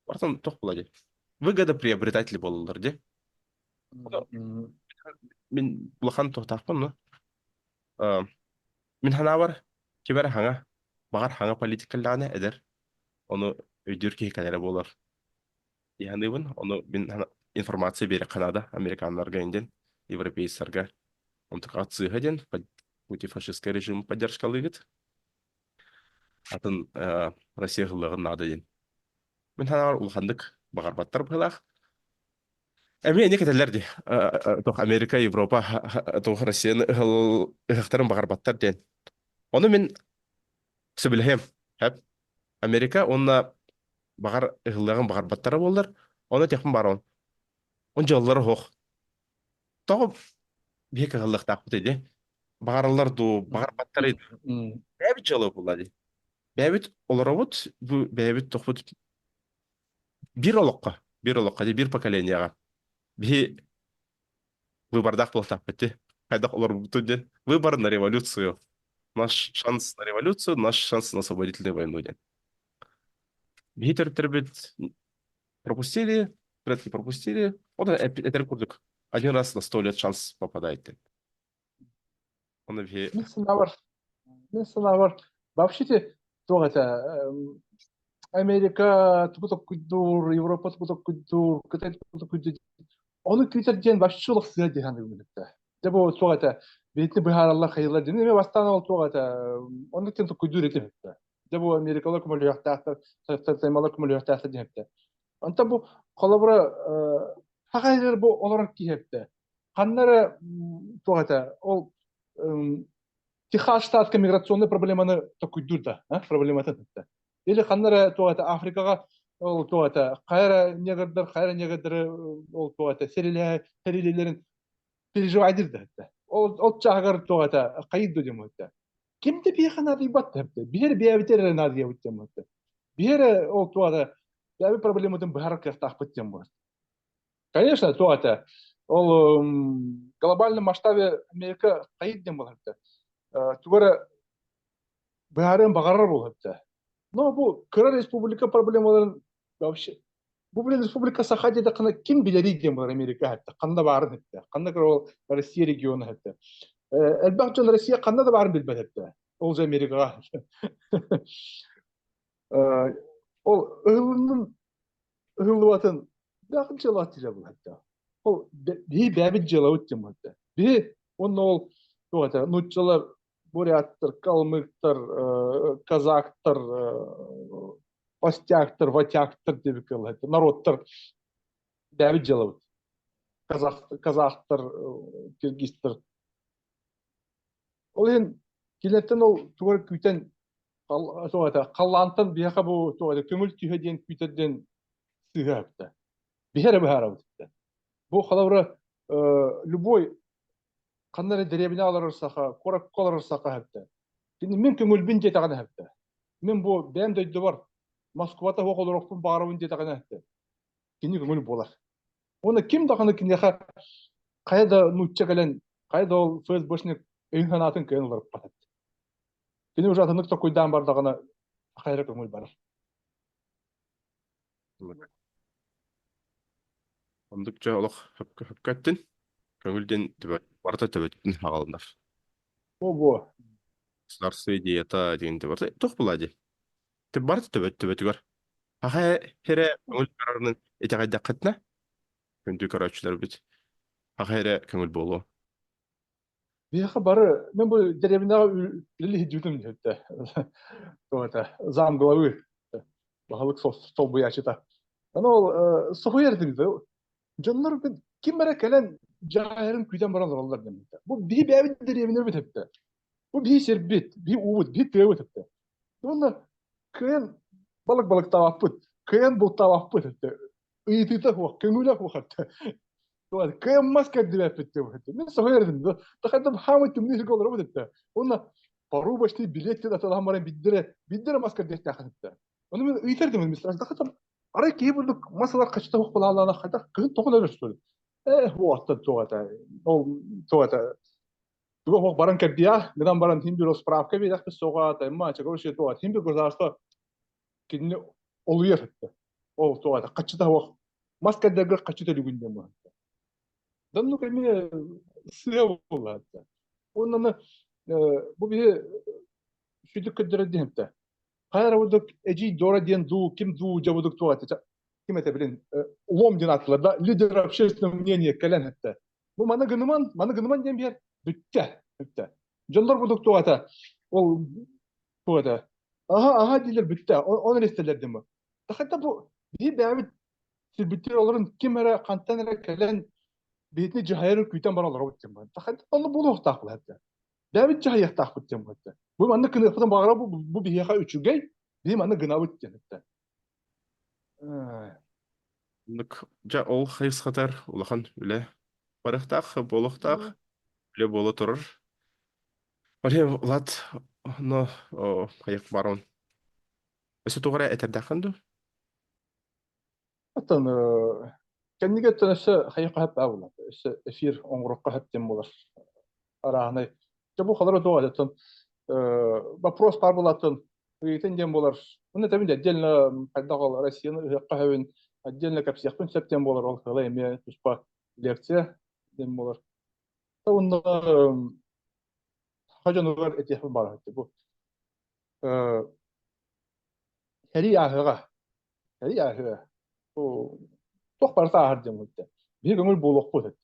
Бартан тох була ди. Выгода приобретатели буолаллар ди. Мин улахан тохтаахпын, но мин ханаабар кибер хаҥа, баҕар хаҥа политикалааны эдэр Ону өйдүүр киһи кэлэрэ буолар дии саныыбын. Ону мин информация биэриэххэ наада американнарга диэн, европейцарга. Онтукаҕыт сыыһа диэн фашистскай режим поддержкалыыгыт. Атын Россия ыһыллыаҕын наада диэн. Мин санаабар улаханнык баҕарбаттар быһыылаах. Эмиэ эмиэ кэтэллэр дии. Туох Америка, Европа, туох Россияны ыһыахтарын баҕарбаттар диэн. Ону мин сөбүлэһиэм. Хэп. Америка уонна баҕар ыһыллыаҕын баҕарбаттара буоллар, ону этиэхпин баар он дьыалалара суох. Тоҕо биһи кыһаллыахтаахпыт ди? Баҕараллар дуу, баҕарбаттар Бэйэбит дьыала буолла дии. Бэйэбит олоробут, бу бэйэбит тохпут биир олоххо, биир олоххо дии, биир поколениеҕа. Биһи выбордаах буолтаахпыт дии. Хайдах олорбутун диэн. Выбор на революцию. Наш шанс на революцию, наш шанс на освободительную войну диэн. Биһи төрүттэрбит пропустили, предки пропустили. Вот этэр курдук. Один раз на 100 лет шанс попадает диэн. Оны биһи Мин санаабар, мин санаабар, вообще туох этэ, Америка тугу токкуйдуур, Европа тугу токкуйдуур, Кытай тугу токкуйдуур ону күүтэр диэн вообще олох сыа дии саныыбын этэ. Дьэ бу туох этэ, биһиги быһаараллар хайыылар диэн эмиэ бастаан ол туох этэ, оннук диэн токкуйдуур этим этэ. Дьэ бу Америкалар көмөлөһүөхтээхтэр, таймалар көмөлөһүөхтээхтэр диэн этэ. Онтон бу холобура саха сиригэр бу олорор киһи эптэ. Ханна эрэ туох этэ, ол Техас штатка миграционный проблеманы токуйдуур да, проблематын этэ. Или ханна эрэ туох этэ Африкаҕа ол туох этэ хайа эрэ негрдар, хайа эрэ негрдары ол туох этэ сэриилэлэрин переживайдыр да этэ. Ол ол чааһыгар туох этэ хайыр да диэн этэ. Ким да биһиэхэ наадыйбат да биһиэр бэйэбит эрэ наадыйабыт диэн буолар. Биһиэр ол туода бэйэбит проблематын быһаарар кыахтаахпыт диэн буолар. Конечно, то это ол глобальном масштабе Америка хайыт диэн буолар. Тугу эрэ быһаарыан баҕарар буолар. Но бу кыра республика проблемаларын вообще бу блин республика Саха диэтэххинэ ким билэрий диэн буолар Америка этте. Ханна баарын этте. Ханна кыра ол Россия региона этте. Элбэх дьон Россия ханна да баарын билбэт этте. Ол же Америкаҕа. Ол ыһыллынын ыһыллыбатын даахын дьыалаат дьыала булатта. Ол биһи бэйэбит дьыалабыт диэн буолта. Биһи уонна ол туох этэ нууччалар буряттар, калмыктар, казактар, остяктар, ватяктар диэбиккэ ыллаһыттар. Народтар бэйэбит дьыалабыт. Казах, казахтар, киргизтэр. Ол иһин кинилэртэн ол тугу эрэ күүтэн туох этэ халлаантан биһиэхэ бу туох этэ көҥүл түһэ диэн күүтэр диэн сыыһа эптэ. Биһи эрэ быһаарабыт эптэ. Бу холобура любой ханна эрэ дэриэбинэ олорор саха, куоракка олорор саха эптэ. Кини мин көҥүлбүн диэтэҕинэ эптэ. Мин бу бэйэм дойдубар Москвата суох олоруохпун баҕарабын диэтэҕинэ эптэ. Кини көҥүл буолар. Уонна ким даҕаны киниэхэ хайа да нуучча кэлэн, хайа да ол ФСБшник өйүн-санаатын кыайан уларыппат эбит. Кини уже атыннык токуйдаан бардаҕына хайа эрэ көҥүл барар. Оннук дьэ олох хөпкө эттин. Көҥүл диэн барыта төбөтүн аҕалынар. Ого. Государство идеята диэн барыта туох буолла дии? Барыта төбөт төбөтүгэр. Аха эрэ көҥүл барарынан итэҕэйдэххитинэ, күндү көрөөччүлэрбит, аха эрэ көҥүл буолуо. Биһиэхэ бары, мен бу дэриэбинэҕэ үлэлии сылдьыбытым диэбитэ. Это зам главы баһылык солбуйааччыта. Аны ол соһуйар этим дьоннор ким эрэ кэлэн дьааһырын күүтэн баран олороллор диэн. Бу биһи бэйэбит дэриэбинэбит эптэ. Бу биһи сирбит, биһи уубут, биһи тыабыт эптэ. Уонна кыайан балык балыктаабаппыт, кыайан бултаабаппыт эптэ. Ыйытыыта суох, көҥүлэ суох эптэ. Кыайан мас кэрдибэппит диэбит. Мин соһуйар этим. Тахайдам хаамай тымныы сиргэ олоробут эптэ. Уонна порубочный билет диэн атылаһан баран биддере, биддере мас кэрдиэхтээх эптэ. Ону мин ыйытар этим, мин арай киһи бурдук мас ылар хачыта суох буолаалаана хайдах кыһын тоҕо өлөр Э, уоттан туох этэ, ол туох этэ, туга суох баран кэрдиэ, гынан баран хин бир справка биэрэхпит суоҕа, таймма, короче, туох хин бир государство кинини олуйар этэ. Ол туох этэ, хаччыта суох, мас кэрдэргэ хаччы төлүгүн диэн буолар. Данну кэмиэ сыа буолла. Оннаны бу биһи сүдүк көрдөрөр диһэмтэ. Хайа бурдук эдьиий Дора диэн дуу, ким дуу дьабудук туох этэ, ким этэ билин, лом диэн ааттылар да, лидер общественного мнения кэлэн этте. Бу маны гыныман, маны гыныман диэн биэр бүттэ, бүттэ. Дьоннор бурдук туох этэ, ол туох этэ, аха, аха диилэр бүттэ, он истэллэр диэн бу. Тахайта бу биир бэйэбит сирбиттэр олорун ким эрэ хантан эрэ кэлэн биһитини дьаһайарын күүтэн баран олоробут диэн бу. Тахайта онно буолуохтаах буолар. Бэйэбит дьаһайыахтаахпыт диэн буолла. Бу маннык гыныахпытын баҕара бу, бу биһиэхэ үчүгэй, биһи маннык гынабыт диэн этэ. Оннук дьэ ол хайысхатар улахан үлэ барыахтаах, буолуохтаах, үлэ буола турар. Оле Влад, но хайык барон. Өссө туох эрэ этэрдэххин дуу? Оттон кэннигэ оттон өссө хайыахха сөп баа буолла. Өссө эфир оҥоруохха сөп диэн буолар. Арааһынай. Дьэ бу халара туох оттон вопрос баар буолааттан ыйытын диэн буолар. Уну этэбин отдельно хайдах ол Россияны ыһыахха сөбүн отдельно кэпсиэхпин сөп диэн буолар. Ол сыала эмиэ туспа лекция диэн буолар. Уонна саха дьонугар этиэхпин баҕарар. Бу сэрии ааһыаҕа. Сэрии ааһыа. Туох барыта ааһар диэн буолта. Биһи көҥүл буолуохпут этэ.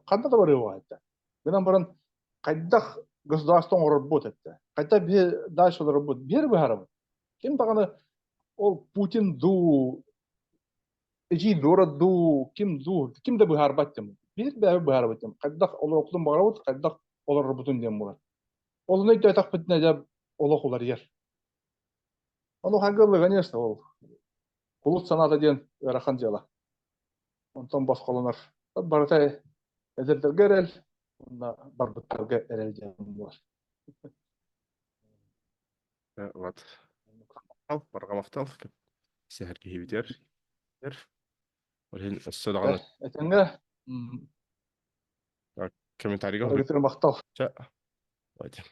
Ханна да барыаҕа этэ. Гынан баран хайдах государство оҥорорбут этэ. Хайдах биһи дальше олорорбут биир быһаарабыт. Ким даҕаны ол Путин дуу, эдьиий Дора дуу, ким дуу, ким да быһаарбат диэн. Биир бэйэбит быһаарабыт диэн. Хайдах олоруохпутун баҕарабыт, хайдах олорорбутун диэн буолар. Ол өйдөөтөхпүтүнэ дьэ олох уларыйар. Ону хаҥгыллы, конечно, ол кулут санаата диэн ыарахан дьыала. Онтон босхолонор. Барыта эдэрдэргэ эрэл уонна барбыттарга эрэл диэн буолар. Вот. Барҕа махтал. Сэһэргэһиибитигэр. Ол иһин өссө даҕаны Этэҥҥэ комментарийга махтал. Чэ, давайте.